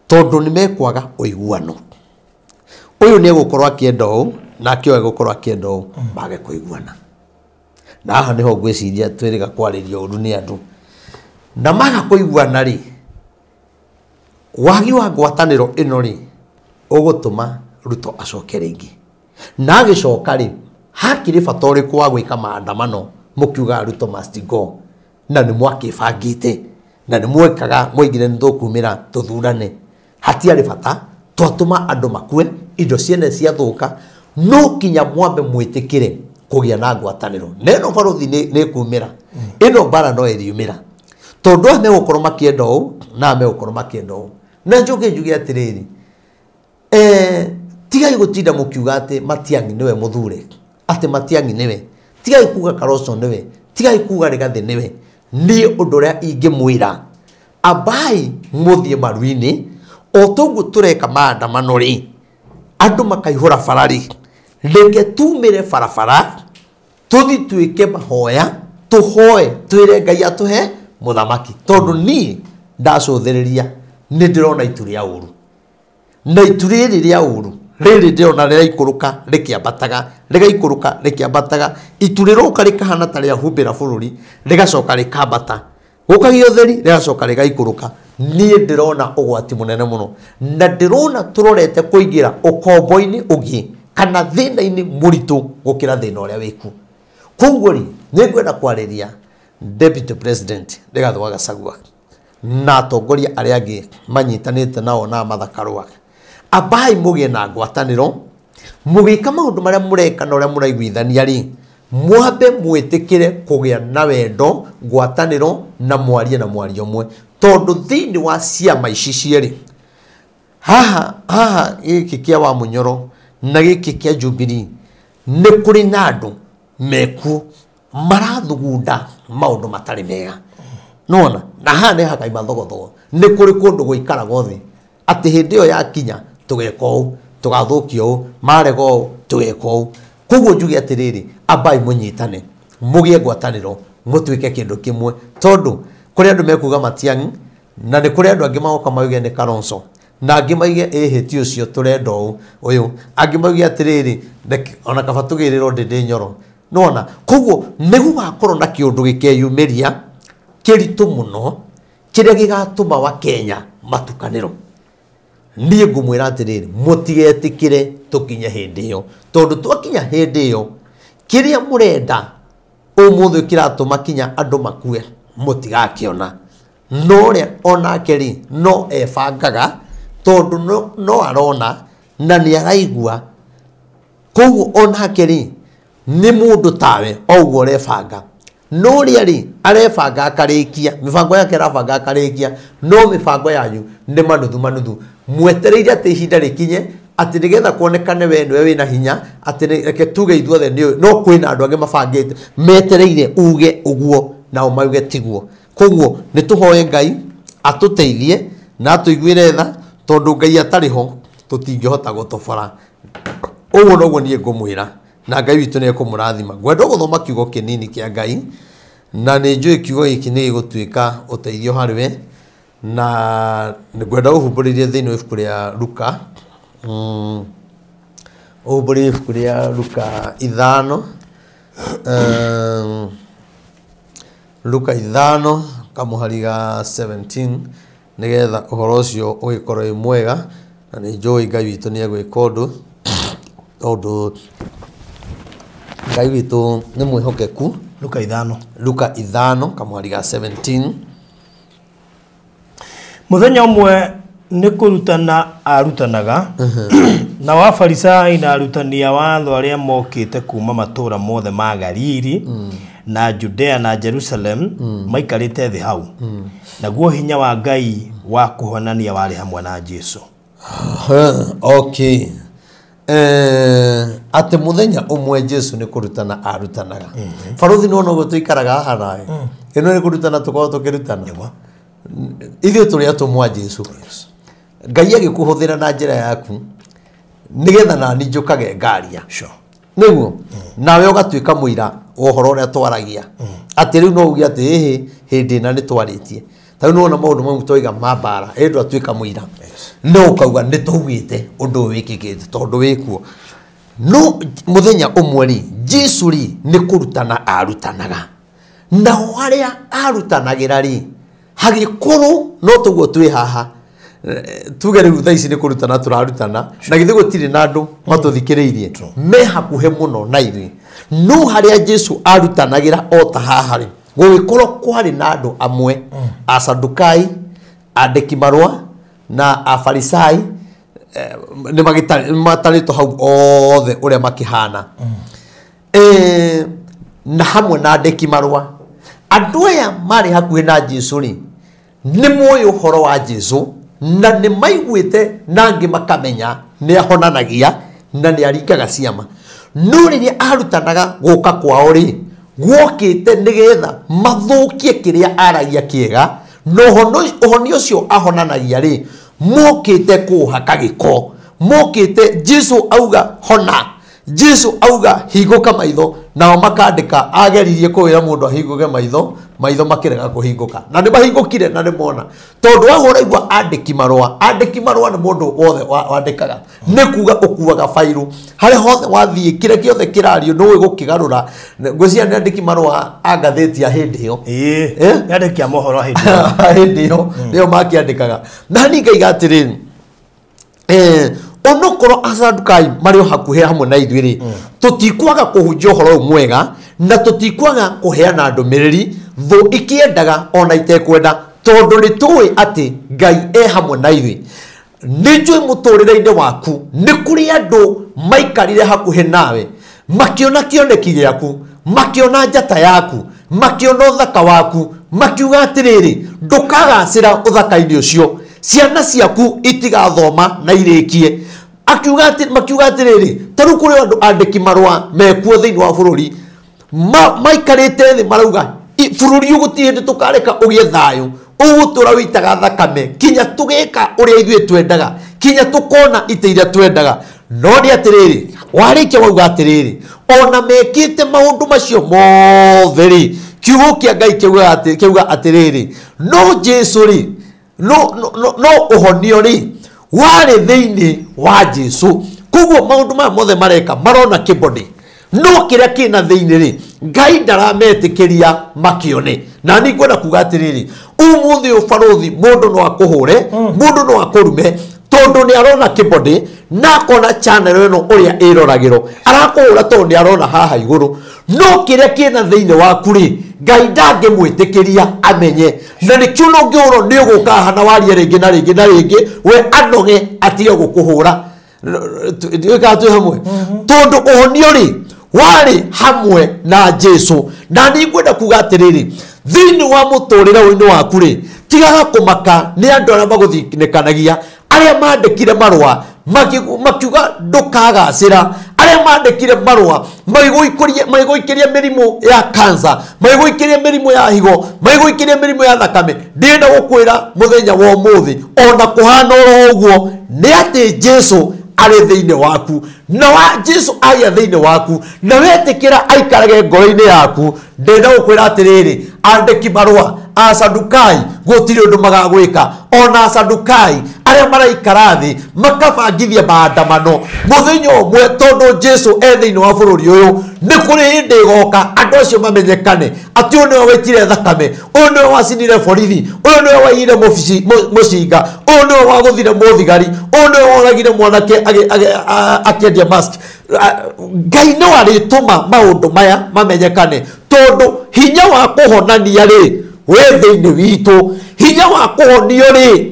tondũ nĩ mekwaga ũiguano. Ũyũ nĩ egũkorwo akĩenda ũũ nake ũyũ egũkorwo akĩenda ũũ, mage kũiguana. Na haha nĩho ngwĩciria twĩrĩga kwarĩria ũru nĩ andũ. Na maga kũiguana rĩ, wagi wa ngwatanĩro ĩno rĩ, ũgũtũma Ruto acoke rĩngĩ. Na agĩcoka rĩ, hakĩrĩ bata ũrĩkũ wa gwĩka maandamano mũkiugaga Ruto must go, na nĩ mwakĩbangĩte na nĩ mwekaga mwaigire nĩ tũkumĩra tũthurane. Hatiarĩ bata, twatũma andũ makue, indo ciene ciathũka, no kinya mwambe mwĩtĩkĩre kũgĩa na ngwatanĩro. Na ĩno barothi nĩ ĩkumĩra, ĩno mbara no ĩriumĩra tondũ aya megũkorwo makĩenda ũũ na aya megũkorwo makĩenda ũũ. Na njoke njuge atĩrĩrĩ, tigai gũtinda mũkiuga atĩ Matiang'i nĩwe mũthure, atĩ Matiang'i nĩwe, tigai kuga Kalonzo nĩwe, tigai kuga Rigathĩ nĩwe. Niĩ ũndũ ũrĩa ingĩmwĩra, ambai mũthiĩ maru-inĩ o toguo tũreka maandamano rĩ, andũ makaihũra bara rĩ, reke tumĩre barabara tũthiĩ twĩke mahoya, tũhoe twĩre Ngai atũhe mũthamaki. Tondũ niĩ ndacũthĩrĩria nĩ ndĩrona itu rĩa ũru, na itu rĩrĩ rĩa ũru rĩrĩ ndĩrona rĩraikũrũka rĩkĩambataga, rĩgaikũrũka rĩkĩambataga, itu rĩroka rĩkahana ta rĩahumbĩra bũrũri, rĩgacoka rĩkambata, gũkagĩa ũtheri rĩgacoka rĩgaikũrũka. Niĩ ndĩrona ũgwati mũnene mũno, na ndĩrona tũrorete kũingĩra ũkombo-inĩ ũngĩ kana thĩna-inĩ mũritũ gũkĩra thĩna ũrĩa wĩkuo. Koguo rĩ, nĩ ngwenda kwarĩria Deputy President Rigathĩ wa Gachagua na atongoria arĩa angĩ manyitanĩte nao na Martha Karua, ambai mũgĩe na ngwatanĩro, mũgĩka maũndũ marĩa mũreka na ũrĩa mũraiguithania rĩ, mwambe mwĩtĩkĩre kũgĩa na wendo, ngwatanĩro na mwarie na mwario ũmwe. Tondũ thĩinĩ wa ciama ici cierĩ, haha haha gĩkĩ kĩa wa Mũnyoro na gĩkĩ kĩa Jubilee, nĩ kũrĩ na andũ mekuo marathugunda maũndũ matarĩ mega. Nĩwona? Na haha nĩ hakaima thogothogo. Nĩ kũrĩ kũndũ gũikaragwo thĩ atĩ hĩndĩ ĩyo yakinya tũgeka ũũ, tũgathũkia ũũ, marega ũũ, tũgeka ũũ. Koguo njuge atĩrĩrĩ, ambai mũnyitane, mũgĩe ngwatanĩro, mũtuĩke kĩndũ kĩmwe. Tondũ kũrĩ andũ mekuga Matiang'i, na nĩ kũrĩ andũ angĩ magoka mauge nĩ Kalonzo, na angĩ mauge ĩhĩ ti ũcio tũrenda ũũ ũyũ, angĩ mauge atĩrĩrĩ, ona kaba tũgĩrĩrwo Ndĩndĩ Nyoro. Nĩwona? Koguo nĩ gũgakorwo na kĩũndũ gĩkeyumĩria kĩritũ mũno kĩrĩa gĩgatũma Wakenya matukanĩrwo. Niĩ ngũmwĩra atĩrĩrĩ, mũtigetĩkĩre tũkinye hĩndĩ ĩyo, tondũ twakinya hĩndĩ ĩyo kĩrĩa mũrenda ũmũthĩ kĩratũma kinya andũ makue mũtigakĩona. No ũrĩa onake rĩ, no ebangaga tondũ no arona na nĩ araigua. Koguo onake rĩ, nĩ mũndũ tawe o ũguo ũrebanga. No ũrĩa rĩ, arebanga akarĩkia, mĩbango yake arabanga akarĩkia, no mĩbango yanyu nĩ manuthu manuthu. Mwetereire atĩ ihinda rĩkinye atĩ nĩgetha kuonekane we nĩwe wĩna hinya, atĩ reke tuge ithuothe nĩ no kwĩna andũ angĩ mabangĩte metereire uge ũguo nao mauge tiguo. Koguo nĩ tũhoe Ngai atũteithie na atũiguĩre tha, tondũ Ngai atarĩ ho tũtingĩhota gũtobora. Ũguo noguo niĩ ngũmwĩra, na Ngai witũ nĩ ekũmũrathima. Ngwenda gũthoma kiugo kĩnini kĩa Ngai, na nĩ njũĩ kiugo gĩkĩ nĩ gĩgũtuĩka ũteithio harĩ we, na ngwenda ũhumbũrĩrie thĩinĩ wa ibuku rĩa Luka. Ũhumbũrĩrie ibuku rĩa Luka ithano. Luka ithano kamũhari ga 17, nĩgetha ũhoro ũcio ũgĩkorwo wĩ mwega, na nĩ njũĩ Ngai witũ nĩ egwĩka ũndũ, tondũ Ngai witũ nĩ mwĩhokeku. Luka ithano. Luka ithano kamũhari ga 17. Mũthenya ũmwe nĩ kũrutana arutanaga, nao Afarisai na arutani a watho arĩa mokĩte kuma matũũra mothe ma Galili na Judea na Jerusalem maikarĩte thĩ hau. Naguo hinya wa Ngai wa kũhonania warĩ hamwe na Jesũ. Okay. Atĩ mũthenya ũmwe Jesũ nĩ kũrutana arutanaga. Barothi nĩwona ũguo tũikaraga haha nawe. Ĩno nĩ kũrutana tũkoragwo tũkĩrutana. Ithuĩ tũrĩ atũmwo a Jesũ. Ngai agĩkũhũthĩra na njĩra yaku nĩgetha nani njũkage ngaria. Sure. Nĩguo nawe ũgatuĩka mũira wa ũhoro ũrĩa twaragia atĩ rĩu no uge atĩ ĩhĩ hĩndĩ ĩna nĩ twarĩtie. Ta rĩu nĩwona maũndũ mau twaiga ma mbara ĩndũ atuĩka mũira no ũkauga nĩ twaugĩte ũndũ ũyũ wĩkĩkĩte tondũ wĩkuo. No mũthenya ũmwe rĩ Jesũ rĩ nĩ kũrutana arutanaga nao arĩa arutanagĩra rĩ hagĩkorwo no tũguo twĩ haha tuge rĩu thaa ici nĩ kũrutana tũrarutana na githĩ gũtirĩ na andũ matũthikĩrĩirie me hakuhĩ mũno na ithuĩ. No harĩa Jesũ arutanagĩra o ta haha rĩ gũgĩkorwo kwarĩ na andũ amwe Asadukai, andĩki marũa na Afarisai nĩ matarĩtwo hau othe ũrĩa makĩhana na hamwe na andĩki marũa. Andũ aya marĩ hakuhĩ na Jesũ rĩ nĩ moĩ ũhoro wa Jesũ na nĩ maiguĩte na angĩ makamenya nĩ ahonanagia na nĩ aringaga ciama. No rĩrĩa arutanaga gũka kwao rĩ gwokĩte nĩgetha mathũkie kĩrĩa aragia kĩega na ũhoni ũcio ahonanagia rĩ mokĩte kũũhaka gĩko. Mokĩte Jesũ auga hona, Jesũ auga hingũka maitho, nao makandĩka ageririe kwĩra mũndũ ahingũke maitho, maitho makĩrega kũhingũka na nĩ mahingũkire na nĩ mona. Tondũ wahũra igua andĩki marũa, andĩki marũa nĩ mũndũ wothe wandĩkaga nĩ kuga ũkuaga bairũ harĩa hothe wathiĩ kĩrĩa kĩothe kĩrario nĩũĩ gũkĩgarũra. Ngwĩciria nĩ andĩki marũa a ngathĩti ya hĩndĩ ĩyo. Ĩĩ, nĩ andĩki a mohoro hĩndĩ ĩyo. Hĩndĩ ĩyo nĩo makĩandĩkaga. Na niĩ ngaiga atĩrĩrĩ onokorwo Asadukai marĩ o hakuhĩ hamwe na ithuĩ rĩ tũtikwaga kũhunjia ũhoro ũyũ mwega na tũtikwaga kũheana ndũmĩrĩri thũ ikĩendaga ona itekwenda tondũ nĩ tũĩ atĩ Ngai e hamwe na ithuĩ. Nĩ njũĩ mũtũrĩre-inĩ waku nĩ kũrĩ andũ maikarire hakuhĩ nawe makĩona kĩoneki gĩaku, makĩona njata yaku, makĩona ũthaka waku, makiuga atĩrĩrĩ ndũkagacĩra ũthaka-inĩ ũcio, ciana ciaku itigathoma na irĩkie. Akiuga atĩ makiuga atĩrĩrĩ ta rĩu kũrĩ andũ andĩki marũa mekuo thĩinĩ wa bũrũri maikarĩte thĩ marauga bũrũri ũyũ gũtirĩ hĩndĩ tũkareka ũgĩe thayũ, ũgũtũra wĩitaga thakame kinya tũgĩka ũrĩa ithuĩ twendaga, kinya tũkona itĩ iria twendaga. No nĩ atĩrĩrĩ warĩkia wauga atĩrĩrĩ ona mekĩte maũndũ macio mothe rĩ kiugo kĩa Ngai kĩuga atĩrĩrĩ no Jesũ rĩ no ũhonio rĩ warĩ thĩinĩ wa Jesũ. Koguo maũndũ maya mothe mareka marona kĩbody no kĩrĩa kĩna thĩinĩ rĩ Ngai ndarametĩkĩria makĩone. Na niĩ ngwenda kuga atĩrĩrĩ ũmũthĩ ũyũ barũthi mũndũ no akũhũre, mũndũ no akũrume tondũ nĩ arona kĩbody na akona channel ĩno ũrĩa ĩroragĩrwo arakũhũra tondũ nĩ arona haha igũrũ. No kĩrĩa kĩna thĩinĩ waku rĩ Ngai ndangĩmwĩtĩkĩria amenye. Na nĩkĩo no ũngĩhũrwo nĩ ũgũka haha na warie rĩngĩ na rĩngĩ na rĩngĩ we anoge atige gũkũhũra. Ndiũĩ kana twĩ hamwe tondũ ũhonio rĩ warĩ hamwe na Jesũ. Na niĩ ngwenda kuga atĩrĩrĩ thĩinĩ wa mũtũrĩre-inĩ waku rĩ tigaga kũmaka nĩ andũ arĩa magũthinĩkanagia, arĩa mandĩkire marũa makiuga ndũkagacĩra, arĩa mandĩkire marũa magĩgũikĩria mĩrimũ ya cancer, magĩgũikĩria mĩrimũ ya higo, magĩgũikĩria mĩrimũ ya thakame. Ndĩrenda gũkwĩra mũthenya wa ũmũthĩ ona kũhana oro ũguo nĩ atĩ Jesũ arĩ thĩinĩ waku na wa Jesũ agĩa thĩinĩ waku na wetĩkĩra aikarage ngoro-inĩ yaku. Ndĩrenda gũkwĩra atĩrĩrĩ andĩki marũa Asadukai gũtirĩ ũndũ magagwĩka. Ona Asadukai arĩa maraikara thĩ makabangithia maandamano mũthenya ũmwe tondũ Jesũ e thĩinĩ wa bũrũri ũyũ nĩ kũrĩ hĩndĩ ĩgoka andũ acio mamenyekane atĩ ũyũ nĩwe waitire thakame, ũyũ nĩwe wacinire borithi, ũyũ nĩwe waiyire mũcinga, ũyũ nĩwe wagũthire mũthigari, ũyũ nĩwe woragire mwanake akĩendia mask. Ngai no arĩtũma maũndũ maya mamenyekane tondũ hinya wa kũhonania rĩ wĩ thĩinĩ witũ, hinya wa kũhonio rĩ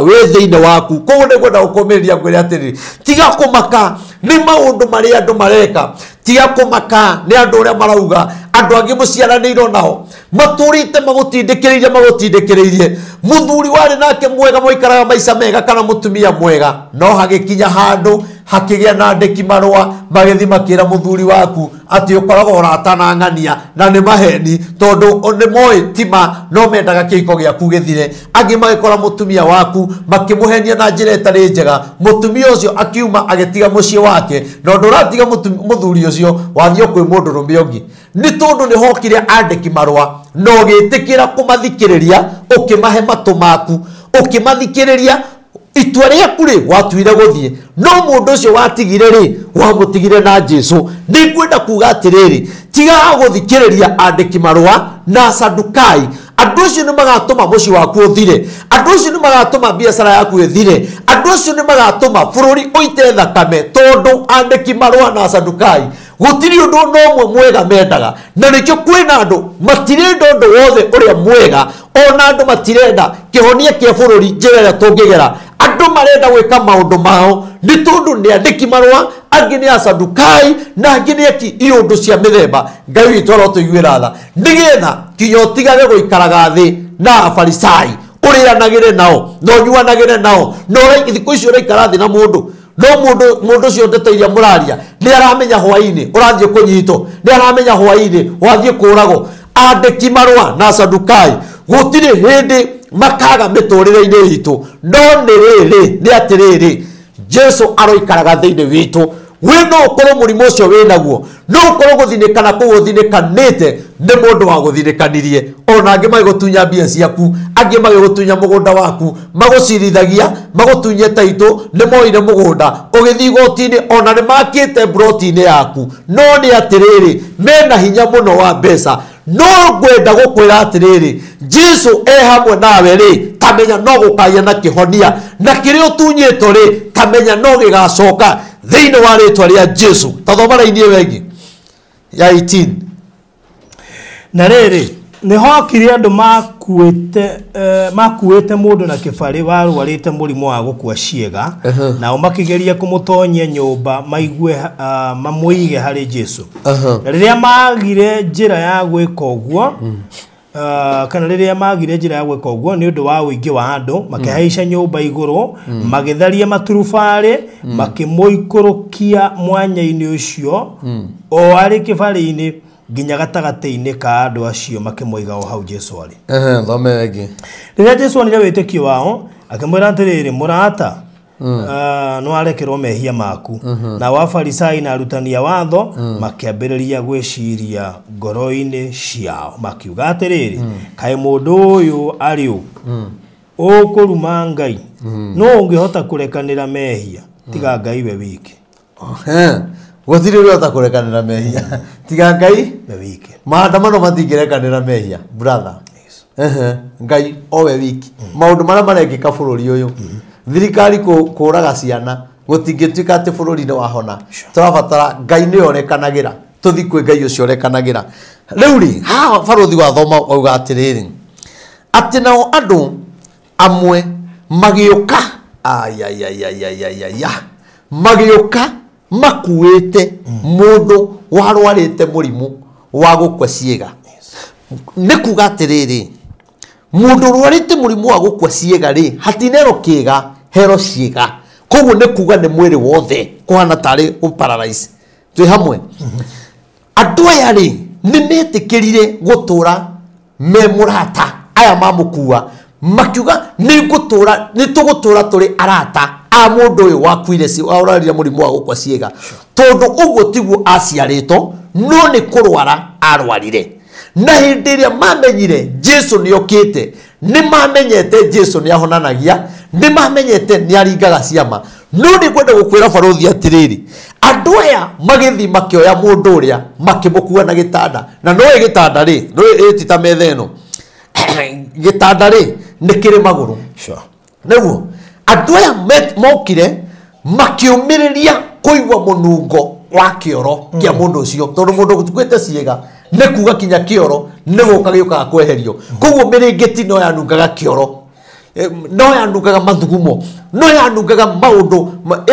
wĩ thĩinĩ waku. Koguo nĩ ngwenda gũkũmĩrĩria ngwĩre atĩrĩrĩ tiga kũmaka nĩ maũndũ marĩa andũ mareka, tiga kũmaka nĩ andũ ũrĩa marauga. Andũ angĩ mũciaranĩirwo nao matũrĩte magũtindĩkĩrĩirie mũthuri warĩ nake mwega mwaikaraga maica mega kana mũtumia mwega no hagĩkinya handũ Hakĩgĩa na andĩki marũa magĩthiĩ makĩra mũthuri waku atĩ ũkoragwo ũrata na ng'ania na nĩ maheni tondũ nĩ moĩ tima no mendaga kĩhiko gĩaku gĩthire. Angĩ magĩkora mũtumia waku makĩmũhenia na njĩra ĩtarĩ njega, mũtumia ũcio akiuma agĩtiga mũciĩ wake, na ũndũ ũratiga mũthuri ũcio wathiĩ kwĩ mũndũrũme ũngĩ nĩ tondũ nĩ hokire andĩki marũa na ũgĩtĩkĩra kũmathikĩrĩria, ũkĩmahe matũ maku, ũkĩmathikĩrĩria itua rĩaku rĩ watuire gũthiĩ, no mũndũ ũcio watigire rĩ wamũtigire na Jesu. Nĩ ngwenda kuga atĩrĩrĩ, tigaga gũthikĩrĩria andĩki marũa na Sadukai. Andũ acio nĩ magatũma mũciĩ waku ũthire, andũ acio nĩ magatũma biacara yaku ĩthire, andũ acio nĩ magatũma bũrũri ũite thakame, tondũ andĩki marũa na Sadukai gũtirĩ ũndũ no ũmwe mwega mendaga. Na nĩkĩo kwĩna andũ matirenda ũndũ wothe ũrĩa mwega, ona andũ matirenda kĩhonia kĩa bũrũri njĩra ĩrĩa tũngĩgera. Andũ marenda gwĩka maũndũ mao nĩ tondũ nĩ andĩki marũa, angĩ nĩ Asadukai na angĩ nĩ eki iũndũ cia mĩthemba. Ngai witũ arotũiguĩra tha nĩgetha kinya ũtigage gũikaraga thĩ na Afarisai, ũrĩanagĩre nao na ũnyuanagĩre nao, na thikũ icio ũraikara thĩ na mũndũ no mũndũ ũcio ndeto iria mũraria nĩ aramenya hwaĩ-inĩ ũrathiĩ kũnyitwo, nĩ aramenya hwaĩ-inĩ wathiĩ kũragwo. Andĩki marũa na Sadukai gũtirĩ hĩndĩ makaga mĩtũrĩre-inĩ itũ, no nĩ rĩrĩ nĩ atĩrĩrĩ, Jesu aroikaraga thĩinĩ witũ. We no ũkorwo mũrimũ ũcio wĩnaguo, no ũkorwo gũthinĩkana kũu ũthinĩkanĩte nĩ mũndũ wa gũthinĩkanirie, ona angĩ magĩgũtunya mbia ciaku, angĩ magĩgũtunya mũgũnda waku, magũcirithagia, magũtunye taitũ, nĩ moire mũgũnda ũgĩthiĩ igoti-inĩ, ona nĩ makĩte mburoti-inĩ yaku, no nĩ atĩrĩrĩ mena hinya mũno wa mbeca. No ngwenda gũkwĩra atĩrĩrĩ, Jesu e hamwe nawe rĩ, tamenya no gũkagĩa na kĩhonia, na kĩrĩa ũtunyĩtwo rĩ, tamenya no gĩgacoka thĩinĩ wa rĩtwa rĩa Jesu. Tathoma raini ĩyo ĩngĩ ya 18. Na rĩrĩ nĩ hokire andũ makuĩte mũndũ na kĩbarĩ warwarĩte mũrimũ wa gũkua ciĩga, nao makĩgeria kũmũtonyia nyũmba maigue mamũige harĩ Jesu. Na rĩrĩa magire njĩra ya gwĩka ũguo, kana rĩrĩa magire njĩra ya gwĩka ũguo nĩ ũndũ wa ũingĩ wa andũ, makĩhaica nyũmba igũrũ, magĩtharia maturubarĩ, makĩmũikũrũkia mwanya-inĩ ũcio o arĩ kĩbarĩ-inĩ nginya gatagatĩ-inĩ ka andũ acio, makĩmũiga o hau Jesu arĩ. Thome ĩngĩ. Rĩrĩa Jesu onire wĩtĩkio wao, akĩmwĩra atĩrĩrĩ, mũrata, nĩ warekerwo mehia maku. Nao Afarisai na arutani a watho makĩambĩrĩria gwĩciria ngoro-inĩ ciao, makiuga atĩrĩrĩ, kaĩ mũndũ ũyũ arĩ ũ ũkũruma Ngai? No ũngĩhota kũrekanĩra mehia tiga Ngai we wiki. Gũtirĩ ũrĩa ũhota kũrekanĩra mehia tiga Ngai we wiki. Maandamano matingĩrekanĩra mehia brother. Ngai o we wiki. Maũndũ marĩa marekĩka bũrũri ũyũ, thirikari kũraga ciana gũtingĩtuĩka atĩ bũrũri nĩ wahona. Tũrabatara Ngai nĩwe ũrekanagĩra, tũthiĩ kwĩ Ngai ũcio ũrekanagĩra. Rĩu rĩ haha barũthi wa thoma wauga atĩrĩrĩ, atĩ nao andũ amwe magĩũka, ayayayayayaya, magĩũka makuĩte mũndũ warwarĩte mũrimũ wa gũkua ciĩga. Nĩ kuga atĩrĩrĩ, mũndũ ũrwarĩte mũrimũ wa gũkua ciĩga rĩ, hatinero kĩga, hero ciĩga. Koguo nĩ kuga nĩ mwĩrĩ wothe kũhana tarĩ gũ-paralyze. Twĩ hamwe. Andũ aya rĩ nĩ metĩkĩrire gũtũra me mũrata aya mamũkua, makiuga nĩ ngũtũra, nĩ tũgũtũra tũrĩ arata a mũndũ ũyũ wakuire warwarire mũrimũ wa gũkua ciĩga, tondũ ũguo tiguo aciarĩtwo, no nĩ kũrwara arwarire. Na hĩndĩ ĩrĩa mamenyire Jesu nĩ okĩte, nĩ mamenyete Jesu nĩ ahonanagia, nĩ mamenyete nĩ aringaga ciama. No nĩ ngwenda gũkwĩra barũthi atĩrĩrĩ, andũ aya magĩthiĩ makĩoya mũndũ ũrĩa makĩmũkua na gĩtanda. Na no gĩtanda rĩ, no ĩ ti ta metha ĩno, gĩtanda rĩ nĩ kĩrĩ magũrũ. Nĩguo andũ aya mokire makĩũmĩrĩria kũigua mũnungo wa kĩoro kĩa mũndũ ũcio, tondũ mũndũ ũkuĩte ciĩga nĩ kuga kinya kĩoro nĩ gũka gĩũkaga kweherio. Koguo mĩrĩngĩti no yanungaga kĩoro, no yanungaga mathugumo, no yanungaga maũndũ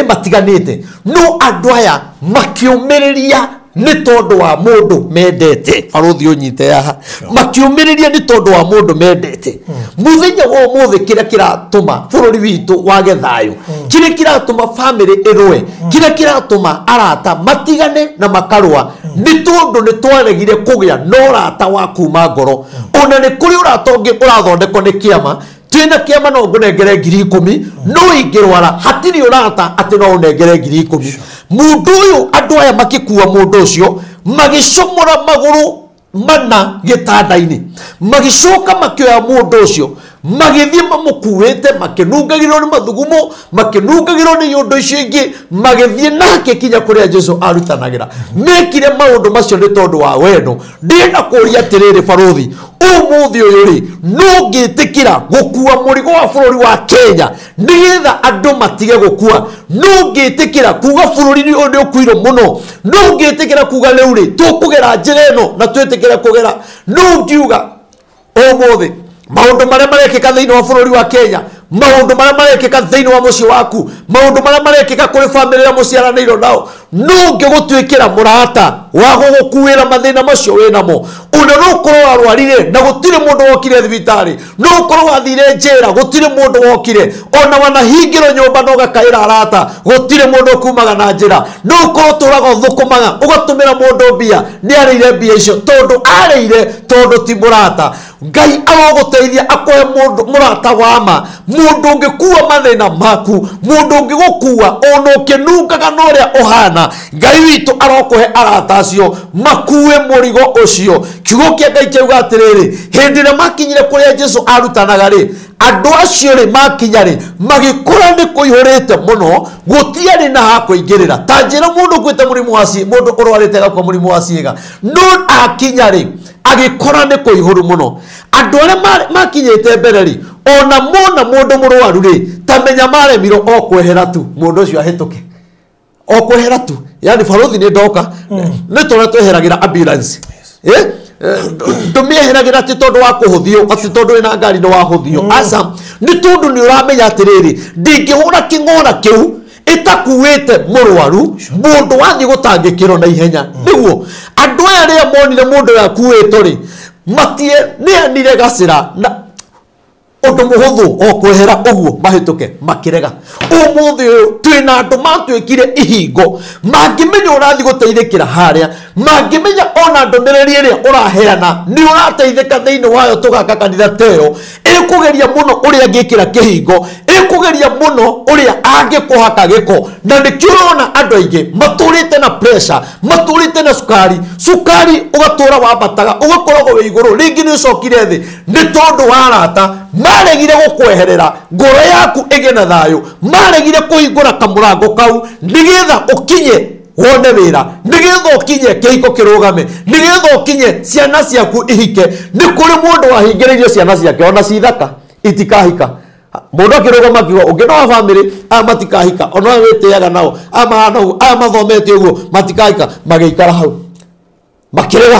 matiganĩte. No andũ aya makĩũmĩrĩria nĩ tondũ wa mũndũ mendete. Barũthi ũnyite haha, makiũmĩrĩria nĩ tondũ wa mũndũ mendete. Mũthenya wa ũmũthĩ kĩrĩa kĩratũma bũrũri witũ wage thayũ, kĩrĩa kĩratũma famĩlĩ ĩrũe, kĩrĩa kĩratũma arata matigane na makarũa, nĩ tondũ nĩ twaregire kũgĩa na ũrata wa kuma ngoro. Ona nĩ kũrĩ ũrata ũngĩ ũrathondekwo nĩ kĩama. Twĩna kĩama no ngũnengere 10,000, no ingĩrwara hatirĩ ũrata atĩ no ũnengere 10,000. Mũndũ ũyũ, andũ aya makĩkua mũndũ ũcio, magĩcomora magũrũ mana gĩtanda-inĩ, magĩcoka makĩoya mũndũ ũcio, magĩthiĩ mamũkuĩte, makĩnungagĩrwo nĩ mathugumo, makĩnungagĩrwo nĩ iũndũ icio ingĩ, magĩthiĩ nake kinya kũrĩa Jesu arutanagĩra. Mekire maũndũ macio nĩ tondũ wa wendo. Ndĩrenda kũũria atĩrĩrĩ barũthi, ũmũthĩ ũyũ rĩ, no ngĩtĩkĩra gũkua mũrigo wa bũrũri wa Kenya nĩgetha andũ matige gũkua? No ngĩtĩkĩra kuga bũrũri ũyũ nĩ ũkuirwo mũno? No ngĩtĩkĩra kuga rĩu rĩ, tũkũgera njĩra ĩno na twĩtĩkĩre kũgera? No ngiuga ũmũthĩ maũndũ marĩa marekĩka thĩinĩ wa bũrũri wa Kenya, maũndũ marĩa marekĩka thĩinĩ wa mũciĩ waku, maũndũ marĩa marekĩka kũrĩ bamĩrĩ ĩrĩa mũciaranĩirwo nao, no ngĩgũtuĩkĩra mũrata wa gũgũkuĩra mathĩna macio wĩnamo? Ona no ũkorwo warwarire na gũtirĩ mũndũ wokire thibitarĩ, no ũkorwo wathire njĩra gũtirĩ mũndũ wokire, ona wanahingĩrwo nyũmba na ũgakaĩra arata gũtirĩ mũndũ ũkumaga na njĩra, no ũkorwo ũtũraga ũthũkũmaga ũgatũmĩra mũndũ mbia, nĩ arĩire mbia icio tondũ arĩire tondũ ti mũrata. Ngai arogũteithia akũhe mũndũ mũrata wa ma, mũndũ ũngĩkua mathĩna maku, mũndũ ũngĩgũkua ona ũkĩnungaga na ũrĩa ũhana. Ngai witũ arokũhe arata acio makue mũrigo ũcio. Kiugo kĩa Ngai kĩauga atĩrĩrĩ, hĩndĩ ĩrĩa makinyire kũrĩa Jesu arutanaga rĩ, andũ acio rĩ makinya rĩ, magĩkora nĩ kũihũrĩte mũno, gũtiarĩ na ha kũingĩrĩra. Ta njĩra mũndũ ũkuĩte mũrimũ wa ciĩga, mũndũ ũrwarĩte agakua mũrimũ wa ciĩga, no akinya rĩ, agĩkora nĩ kũihũru mũno. Andũ arĩa makinyĩte mbere rĩ, ona mona mũndũ mũrwaru rĩ, ta menya maremirwo o kwehera tu mũndũ ũcio ahĩtũke, o kwehera tu. Yani barũthi nĩ ndoka, nĩ tũrĩa tweheragĩra ambulance, ndũmĩeheragĩra atĩ tondũ wa kũhũthio, atĩ tondũ wĩna ngari nĩ wahũthio, aca, nĩ tondũ nĩ ũramenya atĩrĩrĩ, ndingĩhũra kĩng'ora kĩu ĩtakuĩte mũrwaru, mũndũ wathiĩ gũtangĩkĩrwo na ihenya. Nĩguo andũ aya rĩrĩa monire mũndũ ũyũ akuĩtwo rĩ, matieneanire gacĩra na ũndũ mũhũthũ o kwehera ũguo mahĩtũke, makĩrega. Ũmũthĩ ũyũ twĩna andũ matuĩkire ihingo, mangĩmenya ũrathiĩ gũteithĩkĩra harĩa, mangĩmenya ona ndũmĩrĩri ĩrĩa ũraheana nĩ ũrateithĩka thĩinĩ wayo, tũgaka kanitha ta ĩyo, ĩkũgeria mũno ũrĩa angĩkĩra kĩhingo, ĩkũgeria mũno ũrĩa angĩkũhaka gĩko. Na nĩkĩo ũrona andũ aingĩ matũrĩte na pressure, matũrĩte na cukari, cukari ũgatũra wambataga, ũgakoragwo wĩ igũrũ, rĩngĩ nĩ ũcokire thĩ, nĩ tondũ wa arata maregire gũkweherera ngoro yaku ĩgĩe na thayũ, maregire kũhingũra kamũrango kau nĩgetha ũkinye wone wĩra, nĩgetha ũkinye kĩhiko kĩrũgame, nĩgetha ũkinye ciana ciaku ihike. Nĩ kũrĩ mũndũ wahingĩrĩirio ciana ciake ona cithaka itikahika. Mũndũ akĩrũgama akiuga ũngĩ no wa bamĩrĩ aya matikahika, ona ũyũ wĩtĩaga nao aya mahana ũguo, aya mathomete ũguo matikahika, magĩikara hau makĩrega,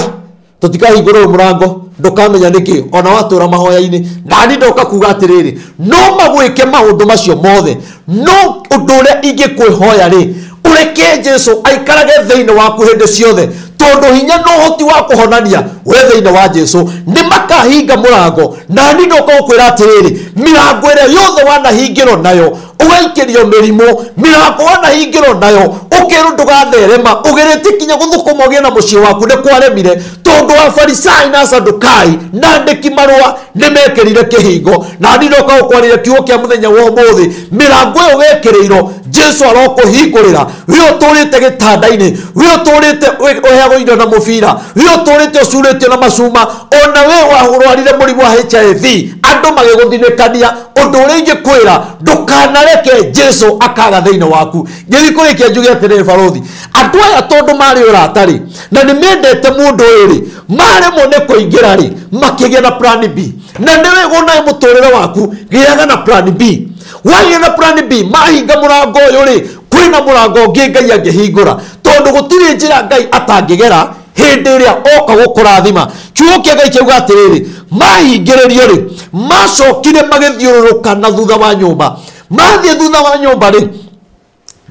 tũtikahingũra ũyũ mũrango, ndũkamenya nĩkĩ ona watũra mahoya-inĩ. Nani ndoka kuga atĩrĩrĩ, no magwĩke maũndũ macio mothe, no ũndũ ũrĩa ingĩkwĩhoya rĩ, ũreke Jesu aikarage thĩinĩ waku hĩndĩ ciothe, tondũ hinya na ũhoti wa kũhonania wĩ thĩinĩ wa Jesu. Nĩ makahinga mũrango. Nani ndoka gũkwĩra atĩrĩrĩ, mĩrango ĩrĩa yothe wanahingĩrwo nayo ũgaikĩrio mĩrimũ, mĩrango wanahingĩrwo nayo ũkerwo ndũgatherema, ũgeretie kinya gũthũkũma ũgĩe na mũciĩ waku nĩ kwaremire, tondũ Afarisai na Asadukai na andĩki marũa nĩ mekĩrire kĩhingo. Nani ndoka gũkwarĩria kiugo kĩa mũthenya wa ũmũthĩ, mĩrango ĩyo wekĩrĩirwo Jesu arokũhingũrĩra. We ũtũrĩte gĩtanda-inĩ, we ũtũrĩte ũheagwo irio na mũbira, we ũtũrĩte ũcurĩtio na macuma, ona we warwarire mũrimũ wa HIV, andũ magĩgũthinĩkania. Ũndũ ũrĩa ingĩkwĩra, ndũkanareke Jesu akaga thĩinĩ waku. Ngĩthiĩ kũrĩkia njuge atĩrĩrĩ barũthi, andũ aya tondũ marĩ ũrata rĩ, na nĩ mendete mũndũ ũyũ rĩ, maremwo nĩ kũingĩra rĩ, makĩgĩa na plan B. Na nĩ wega onawe mũtũrĩre waku gĩaga na plan B. Wagĩa na plan B, mahinga mũrango ũyũ rĩ, kwĩna mũrango ũngĩ Ngai angĩhingũra, tondũ gũtirĩ njĩra Ngai atangĩgera hĩndĩ ĩrĩa oka gũkũrathima. Kiugo kĩa Ngai kĩauga atĩrĩrĩ, mahingĩrĩrio rĩ, macokire magĩthiũrũrũka na thutha wa nyũmba. Mathiĩ thutha wa nyũmba rĩ,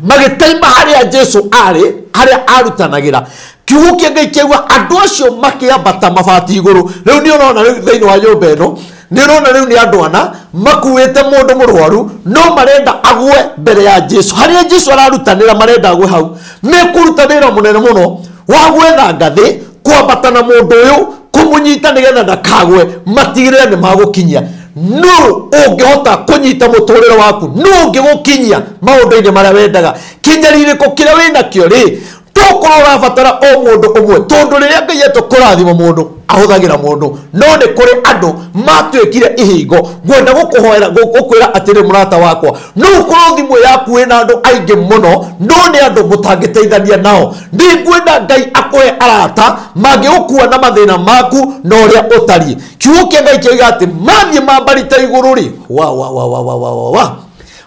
magĩtaima harĩa Jesu arĩ, harĩa arutanagĩra. Kiugo kĩa Ngai kĩauga andũ acio makĩambata mabati igũrũ. Rĩu nĩ ũrona rĩu thĩinĩ wa nyũmba ĩno, nĩ ũrona rĩu nĩ andũ ana makuĩte mũndũ mũrwaru, no marenda agwe mbere ya Jesu. Harĩa Jesu ararutanĩra marenda agwe hau. Mekũruta wĩra mũnene mũno wa gwetha ngathĩ, kwambata na mũndũ ũyũ, kũmũnyita nĩgetha ndakagwe, matigĩrĩre nĩ magũkinyia. Nũ ũngĩhota kũnyita mũtũrĩre waku? Nũ ũngĩgũkinyia maũndũ-inĩ marĩa wendaga? Kĩnyarirĩko kĩrĩa wĩnakĩo rĩ, tokorwo ũrabatara o mũndũ ũmwe, tondũ rĩrĩa Ngai etũkũrathima mũndũ ahũthagĩra mũndũ. No nĩ kũrĩ andũ matuĩkire ihingo. Ngwenda gũkũhoera, gũkwĩra atĩrĩ mũrata wakwa, no ũkorwo thimũ yaku ĩna andũ aingĩ mũno, no nĩ andũ mũtangĩteithania nao. Nĩngwenda Ngai akũhe arata mangĩgũkua na mathĩna maku na ũrĩa ũtariĩ. Kiugo kĩa Ngai kĩoiga atĩ mathiĩ mambarĩte igũrũ rĩ, wa wa wa wa wa wa wa wa,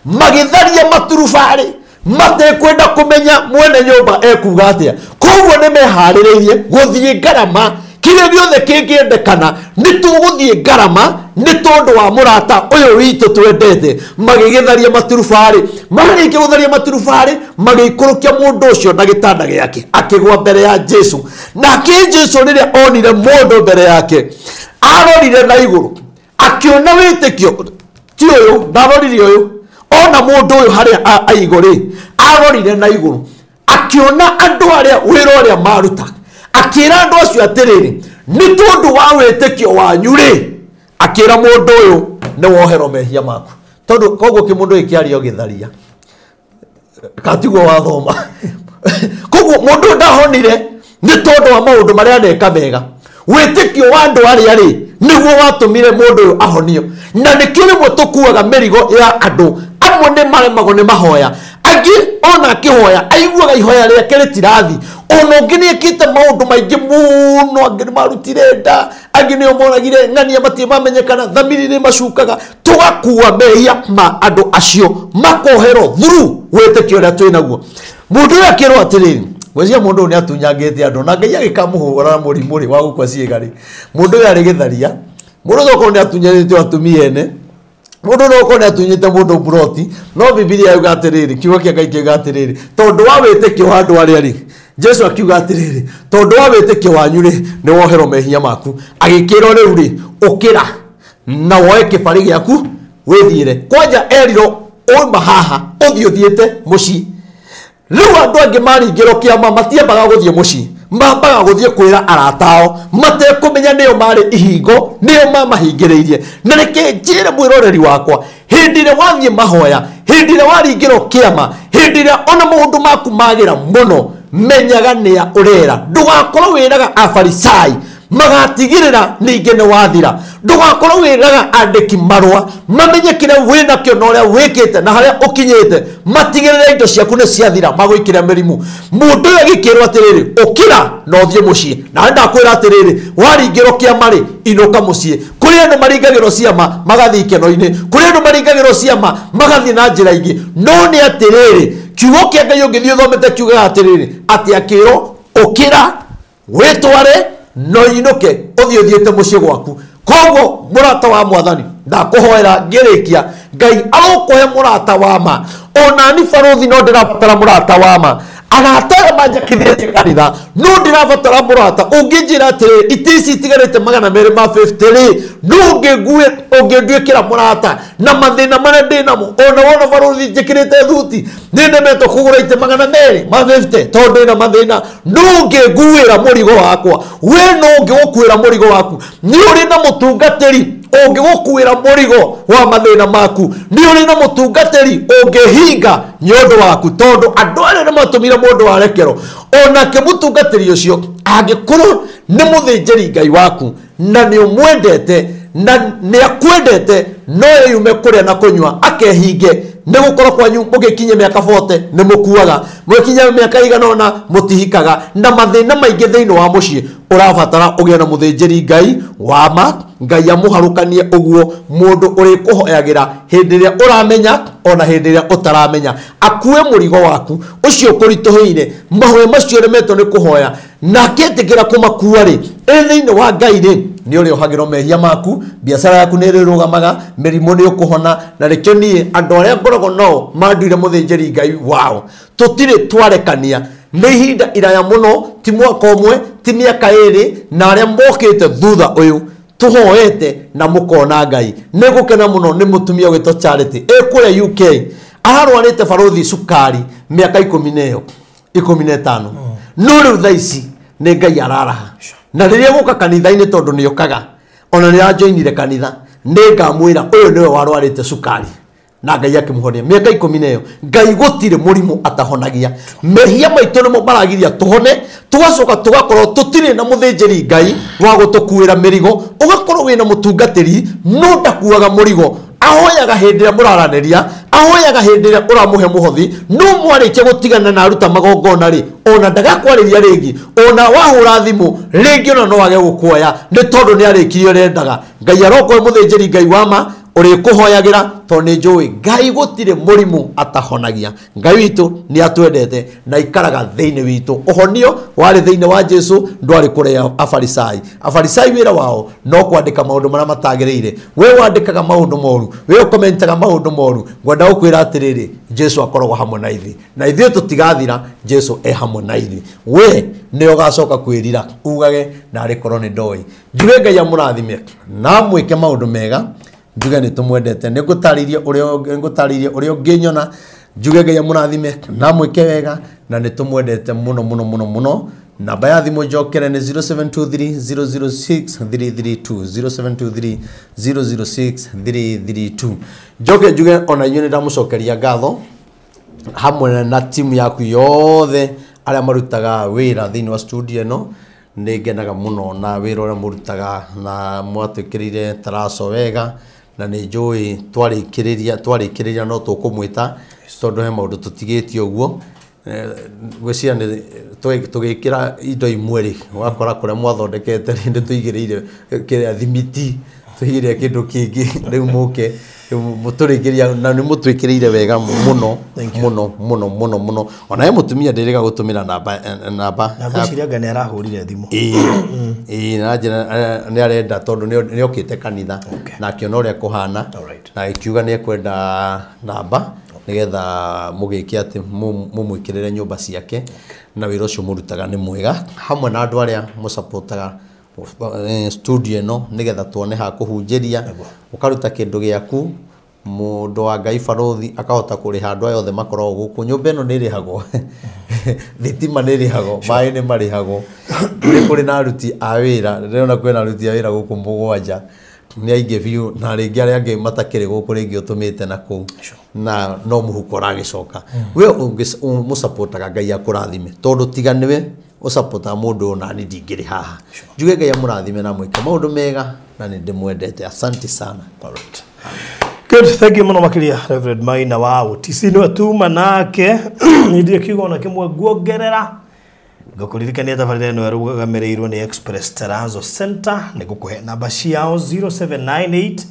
magĩtharia maturubarĩ matekwenda kũmenya mwene nyũmba ekuga atĩa. Koguo nĩ meharĩrĩirie gũthiĩ ngarama, kĩrĩa gĩothe kĩngĩendekana nĩ tũgũthiĩ ngarama nĩ tondũ wa mũrata ũyũ witũ twendete. Magĩgĩtharia maturubarĩ, marĩkia gũtharia maturubarĩ magĩikũrũkia mũndũ ũcio na gĩtanda gĩake, akĩgwa mbere ya Jesu. Nake Jesu rĩrĩa onire mũndũ mbere yake, arorire na igũrũ akĩona wĩtĩkio ti ũyũ, ndarorire ũyũ, ona mũndũ ũyũ harĩa aigũ rĩ, arorire na igũrũ akĩona andũ arĩa wĩra ũrĩa maruta, akĩra andũ acio atĩrĩrĩ, nĩ tondũ wa wĩtĩkio wanyu rĩ, akĩra mũndũ ũyũ nĩ woherwo mehia maku. Tondũ koguo kĩmũndũ gĩkĩ kĩario gĩtharia katiguo wathoma. Koguo mũndũ ũyũ ndahonire nĩ tondũ wa maũndũ marĩa aneka mega. Wĩtĩkio wa andũ arĩa rĩ nĩguo watũmire mũndũ ũyũ ahonio. Na nĩkĩo rĩmwe tũkuaga mĩrigo ya andũ amwe nĩ maremagwo nĩ mahoya, angĩ ona akĩhoya aiguaga ihoya rĩake rĩtirathi. Ona ũngĩ nĩ ekĩte maũndũ maingĩ mũno, angĩ nĩ marutire nda, angĩ nĩo moragire ng'ania matirĩ mamenyekana, thamiri nĩ macukaga. Tũgakua mehia ma andũ acio makoherwo through wĩtĩkio ũrĩa twĩ naguo. Mũndũ ũyũ akĩrwo atĩrĩrĩ, ngwĩciria mũndũ ũyũ nĩ atunyangĩte andũ na Ngai agĩkamũhũra na mũrimũ rĩ wa gũkua ciĩga rĩ, mũndũ ũyũ arĩ gĩtharia, mũndũ ũyũ okorwo nĩ atunyanĩte atumia ene, mũndũ no okorwo nĩ atunyĩte mũndũ mburoti, no Bibilia yuga atĩrĩrĩ, kiugo kĩa Ngai kiuga atĩrĩrĩ, tondũ wa wĩtĩkio wa andũ arĩa rĩ, Jesu akiuga atĩrĩrĩ, tondũ wa wĩtĩkio wanyu rĩ, nĩ woherwo mehia maku. Agĩkĩrwo rĩu rĩ, ũkĩra na woe kĩbarĩ gĩaku wĩthiĩre. Kwanja erirwo uma haha ũthiĩ ũthiĩte mũciĩ. Rĩu andũ angĩ maringĩrwo kĩama matiambaga gũthiĩ mũciĩ, mambaga gũthiĩ kwĩra arata ao matekũmenya nĩo marĩ ihingo, nĩo mamahingĩrĩirie. Na reke njĩre mwĩroreri wakwa, hĩndĩ ĩrĩa wathiĩ mahoya, hĩndĩ ĩrĩa waringĩrwo kĩama, hĩndĩ ĩrĩa ona maũndũ maku magĩra mũno, menyaga nĩa ũrera. Ndũgakorwo wĩraga Afarisai magatigĩrĩra ningĩ nĩ wathira. Ndũgakorwo wĩraga andĩki marũa mamenye kĩrĩa wĩnakĩo na ũrĩa wĩkĩte na harĩa ũkinyĩte, matigĩrĩre indo ciaku nĩ ciathira, magũikĩre mĩrimũ. Mũndũ ũyũ agĩkĩrwo atĩrĩrĩ, ũkĩra na ũthiĩ mũciĩ. Na ndakwĩra atĩrĩrĩ, waringĩrwo kĩama rĩ, inũka mũciĩ. Kũrĩ andũ maringagĩrwo ciama magathiĩ ikeno-inĩ, kũrĩ andũ maringagĩrwo ciama magathiĩ na njĩra ingĩ. No nĩ atĩrĩrĩ, kiugo kĩa Ngai ũngĩthiĩ ũthomete kiugaga atĩrĩrĩ, atĩ akĩrwo ũkĩra wĩtware no inũke ũthiĩ ũthiĩte mũciĩ gwaku. Koguo mũrata wa mwathani, ndakũhoera ngĩrĩkia, Ngai arokũhe mũrata wa ma. Ona ni barũthi no ndĩrabatara mũrata wa ma. Arata aya manjakithĩtie kanitha, no ndĩrabatara mũrata ũngĩnjĩra atĩrĩrĩ, itĩ ici itigarĩte 250 rĩ, no ũngĩnduĩkĩra mũrata na mathĩna marĩa ndĩnamo. Ona wona barũthi njĩkĩrĩte thuti, nĩ ndemetwo kũgũra itĩ 250 tondũ ndĩna mathĩna. No ũngĩnguĩra mũrigo wakwa, we no ũngĩgũkuĩra mũrigo waku. Nĩ ũrĩ na mũtungatĩri ũngĩgũkuĩra mũrigo wa mathĩna maku, nĩ ũrĩ na mũtungatĩri ũngĩhinga nĩ ũndũ waku, tondũ andũ arĩa nĩ matũmire mũndũ wa rekero. Onake mũtungatĩri ũcio angĩkorwo nĩ mũthĩnjĩri Ngai waku na nĩ ũmwendete na nĩ akwendete, no yume kũrĩa na kũnyua akehinge, nĩ gũkorwo kwanyu mũgĩkinyia mĩaka 40 nĩ mũkuaga, mũgĩkinyia mĩaka igana ũna mũtihikaga, na mathĩna maingĩ thĩinĩ wa mũciĩ. Ũrabatara ũgĩe na mũthĩnjĩri Ngai wa ma, Ngai amũharũkanie ũguo, mũndũ ũrĩkũhoyagĩra hĩndĩ ĩrĩa ũramenya ona hĩndĩ ĩrĩa ũtaramenya, akue mũrigo waku ũcio ũkũritũhĩire, mahoya macio ũremetwo nĩ kũhoya, na akĩtĩkĩra kũmakua rĩ, ĩ thĩinĩ wa Ngai rĩ, nĩ ũrĩohagĩrwo mehia maku, biacara yaku nĩ ĩrĩrũgamaga, mĩrimũ nĩ ũkũhona. Na rĩkĩo niĩ andũ arĩa ngoragwo nao manduire mũthĩnjĩri Ngai wao, tũtirĩ twarekania. Nĩ ihinda iraya mũno, ti mwaka ũmwe, ti mĩaka ĩrĩ, na arĩa mokĩte thutha ũyũ tũhoete na mũkona Ngai. Nĩ gũkena mũno nĩ mũtumia ũgĩtwo Charity ĩ kũrĩa UK, ararwarĩte barothi cukari mĩaka 15 no rĩu thaa ici nĩ Ngai araraha. Na rĩrĩa gũka kanitha-inĩ tondũ nĩ okaga, ona nĩ ajoinire kanitha, nĩ ngamwĩra ũyũ nĩwe warwarĩte cukari na Ngai akĩmũhonia mĩaka 10. Ngai gũtirĩ mũrimũ atahonagia. Mehia maitũ nĩmo maragiria tũhone, tũgacoka tũgakorwo tũtirĩ na mũthĩnjĩri Ngai wa gũtũkuĩra mĩrigo. Ũgakorwo wĩna mũtungatĩri no ndakuaga mũrigo, ahoyaga hĩndĩ ĩrĩa mũraranĩria, ahoyaga hĩndĩ ĩrĩa ũramũhe mũhothi, no mwarĩkia gũtigana na aruta magongona rĩ, ona ndagakwarĩria rĩngĩ, ona wahũra thimũ rĩngĩ ona no age gũkuoya nĩ tondũ nĩ arĩkirie ũrĩa endaga. Ngai arokorwo mũthĩnjĩri Ngai wa ma ũrĩkũhoyagĩra, tondũ nĩ njũĩ Ngai gũtirĩ mũrimũ atahonagia. Ngai witũ nĩ atwendete na ikaraga thĩinĩ witũ. Ũhonio warĩ thĩinĩ wa Jesu, ndwarĩ kũrĩa Afarisai. Afarisai wĩra wao no kwandĩka maũndũ marĩa matagĩrĩire. We wandĩkaga maũndũ moru, we ũkomentaga maũndũ moru. Ngwenda gũkwĩra atĩrĩrĩ, Jesu akoragwo hamwe na ithuĩ, na ithuĩ tũtigathira. Jesu e hamwe na ithuĩ. We nĩ ũgacoka kwĩrira ugage narĩ korwo nĩ ndoĩ. Njuge Ngai amũrathime na amwĩke maũndũ mega. Njuge nĩ tũmwendete, nĩ ngũtarĩirie ũrĩa ũngĩnyona. Njuge Ngai amũrathime na amwĩke wega, na nĩ tũmwendete mũno mũno mũno mũno. Namba ya thimũ njokere nĩ 0723 006 332, 0723 006 332. Njoke njuge ona inyuĩ nĩ ndamũcokeria ngatho hamwe na timu yaku yothe arĩa marutaga wĩra thĩinĩ wa studio ĩno. Nĩ ngenaga mũno na wĩra ũrĩa mũrutaga, na mwatwĩkĩrĩire taraco wega, na nĩ njũĩ twarĩkĩrĩria no tũkũmwĩta tondũ he maũndũ tũtigĩtie ũguo. Gwĩciria nĩ tũgĩkĩra indo imwe rĩ, ũgakora kũrĩa mwathondekete rĩ nĩ tũigĩrĩire kĩrĩa thimiti, tũigĩrĩire kĩndũ kĩngĩ, rĩu mũke mũtũrĩkĩria, na nĩ mũtwĩkĩrĩire wega mũno mũno mũno mũno mũno. Ona he mũtumia ndĩrĩga gũtũmĩra namba. Na ngwĩciria anga nĩ arahũrire thimũ. Ĩĩ, na njĩra nĩ arenda tondũ nĩ okĩte kanitha na akĩona ũrĩa kũhana, na agĩkiuga nĩ ekwenda namba nĩgetha mũgĩke atĩ mũmwĩkĩrĩre nyũmba ciake, na wĩra ũcio mũrutaga nĩ mwega hamwe na andũ arĩa mũcapotaga studio ĩno nĩgetha tuone ha kũhunjĩria. Ũkaruta kĩndũ gĩaku, mũndũ wa Ngai barothi akahota kũrĩha andũ aya othe makoragwo gũkũ. Nyũmba ĩno nĩ ĩrĩhagwo, thitima nĩ ĩrĩhagwo, maĩ nĩ marĩhagwo, nĩ kũrĩ na aruti a wĩra. Ndĩrona kwĩna aruti a wĩra gũkũ 7, nĩ aingĩ biũ, na rĩngĩ arĩa angĩ matakĩrĩ gũkũ rĩngĩ ũtũmĩte na kũu, na no mũhuko ũragĩcoka. We ũmũcapotaga Ngai akũrathime, tondũ tiga nĩwe ũcapotaga mũndũ ũyũ nani ndingĩrĩ haha. Njuge Ngai amũrathime na mwĩke maũndũ mega, na nĩ ndĩmwendete. Asante sana. Alright. Good, thank you mũno makĩria Reverend Maina wa OTC nĩwe tuma nake. Ndirĩ kiugo ona kĩmwe nguongerera. Ngũkũririkania tabarĩra ĩno ĩrũgamĩrĩirwo nĩ Express Terrazzo Center. Nĩ ngũkũhe namba ciao 0798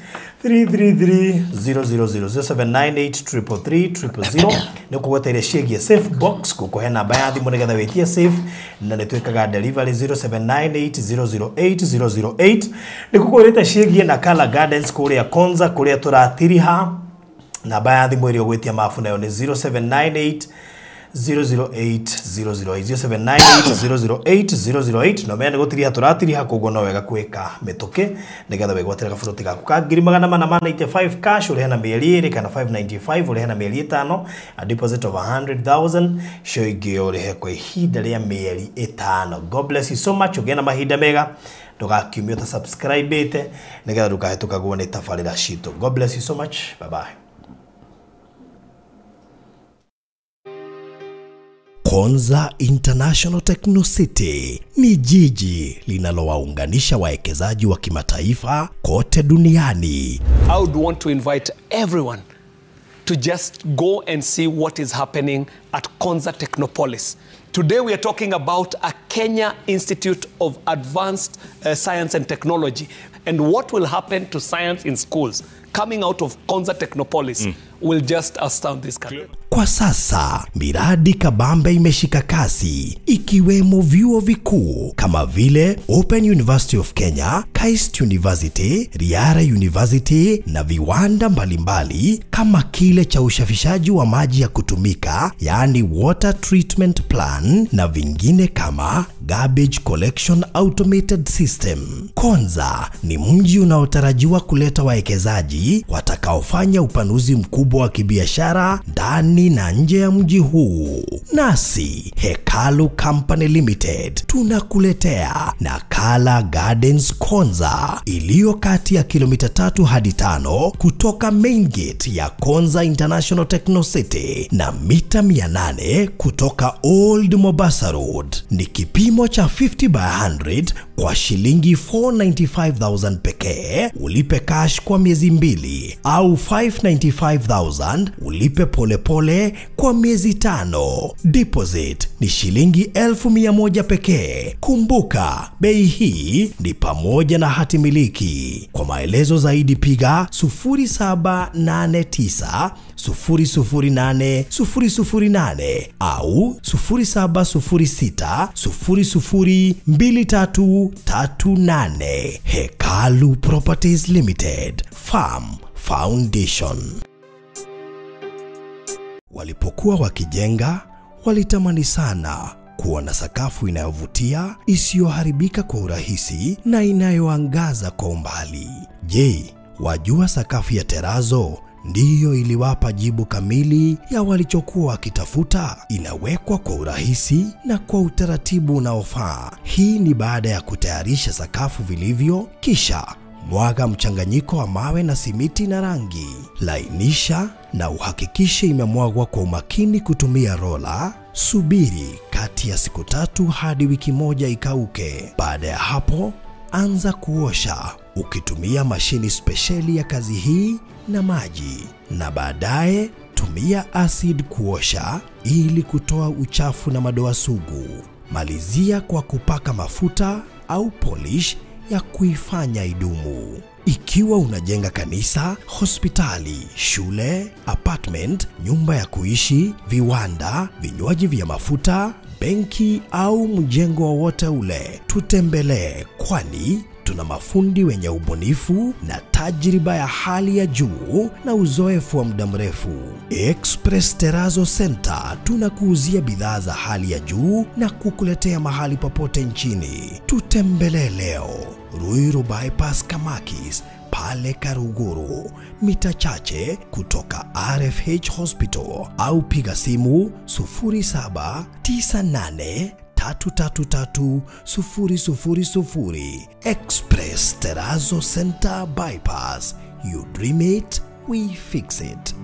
333 000, 0798 333 000. Nĩ ũkũgweteire ciĩgiĩ safe box, ngũkũhe namba ya thimũ nĩgetha wĩtie safe, na nĩ twĩkaga delivery 0798 008 008. Nĩ ngũkwĩrĩte ciĩgiĩ na Color Gardens kũrĩa Konza kũrĩa tũratiriha. Namba ya thimũ ĩrĩa ũgwĩtia mabu nayo nĩ 0798 008 008, 0798 008 008. No menya nĩ gũtiriha tũratiriha, koguo no wega kwĩka mĩtũkĩ nĩgetha wĩgwatĩre gaburoti gaku ka 495 cash, ũrĩhe na mĩeri 2 kana 595 ũrĩhe na mĩeri 5, a deposit of 100,000, cio ingĩ ũrĩhe kwa ihinda rĩa mĩeri 5. God bless you so much. Ũgĩe na mahinda mega, ndũgakiumie ũtasubscribe-ĩte nĩgetha ndũkahĩtũkagwo nĩ tabarĩra citũ. God bless you so much. Bye bye. Konza International Techno City ni jiji linalowaunganisha wawekezaji wa kimataifa kote duniani. I would want to invite everyone to just go and see what is happening at Konza Technopolis. Today we are talking about a Kenya Institute of Advanced Science and Technology, and what will happen to science in schools coming out of Konza Technopolis will just astound this country. Kwa Kwa sasa miradi kabambe imeshika kasi, ikiwemo vyuo vikuu kama vile Open University of Kenya, KAIST University, Riara University na viwanda mbalimbali kama kile cha ushafishaji wa maji ya kutumika, yaani water treatment plan, na vingine kama garbage collection automated system. Konza ni mji unaotarajiwa kuleta wawekezaji watakaofanya upanuzi mkubwa wa kibiashara ndani na nje ya mji huu. Nasi Hekalu Company Limited tunakuletea Nakala Gardens Konza iliyo kati ya kilomita 3 hadi 5 kutoka main gate ya Konza International Techno City na mita 800 kutoka Old Mombasa Road. Ni kipimo cha 50 by 100 kwa shilingi 495,000 pekee, ulipe cash kwa miezi 2, au 595,000 ulipe polepole kwa miezi 5. Deposit ni shilingi 1,100 pekee. Kumbuka, bei hii ni pamoja na hati miliki. Kwa maelezo zaidi piga 0789 008 008 au 0706 002338. Hekalu Properties Limited, Farm Foundation. Walipokuwa wakijenga, walitamani sana kuwa na sakafu inayovutia, isiyoharibika kwa urahisi na inayoangaza kwa umbali. Je, wajua sakafu ya terazo ndiyo iliwapa jibu kamili ya walichokuwa wakitafuta? Inawekwa kwa urahisi na kwa utaratibu unaofaa. Hii ni baada ya kutayarisha sakafu vilivyo, kisha mwaga mchanganyiko wa mawe na simiti na rangi. Lainisha na uhakikishe imemwagwa kwa umakini kutumia rola. Subiri kati ya siku 3 hadi wiki 1 ikauke. Baada ya hapo, anza kuosha ukitumia mashini spesheli ya kazi hii na maji, na baadaye tumia acid kuosha ili kutoa uchafu na madoa sugu. Malizia kwa kupaka mafuta au polish ya kuifanya idumu. Ikiwa unajenga kanisa, hospitali, shule, apartment, nyumba ya kuishi, viwanda, vinywaji vya mafuta, benki au mjengo wowote ule, tutembelee, kwani tuna mafundi wenye ubunifu na tajriba ya hali ya juu na uzoefu wa muda mrefu. Express Terrazzo Center tunakuuzia bidhaa za hali ya juu na kukuletea mahali popote nchini. Tutembelee leo Ruiru Bypass Kamakis pale Karuguru, mita chache kutoka RFH Hospital, au piga simu 0798 333 000. Express Terrazzo Center Bypass. You dream it, we fix it.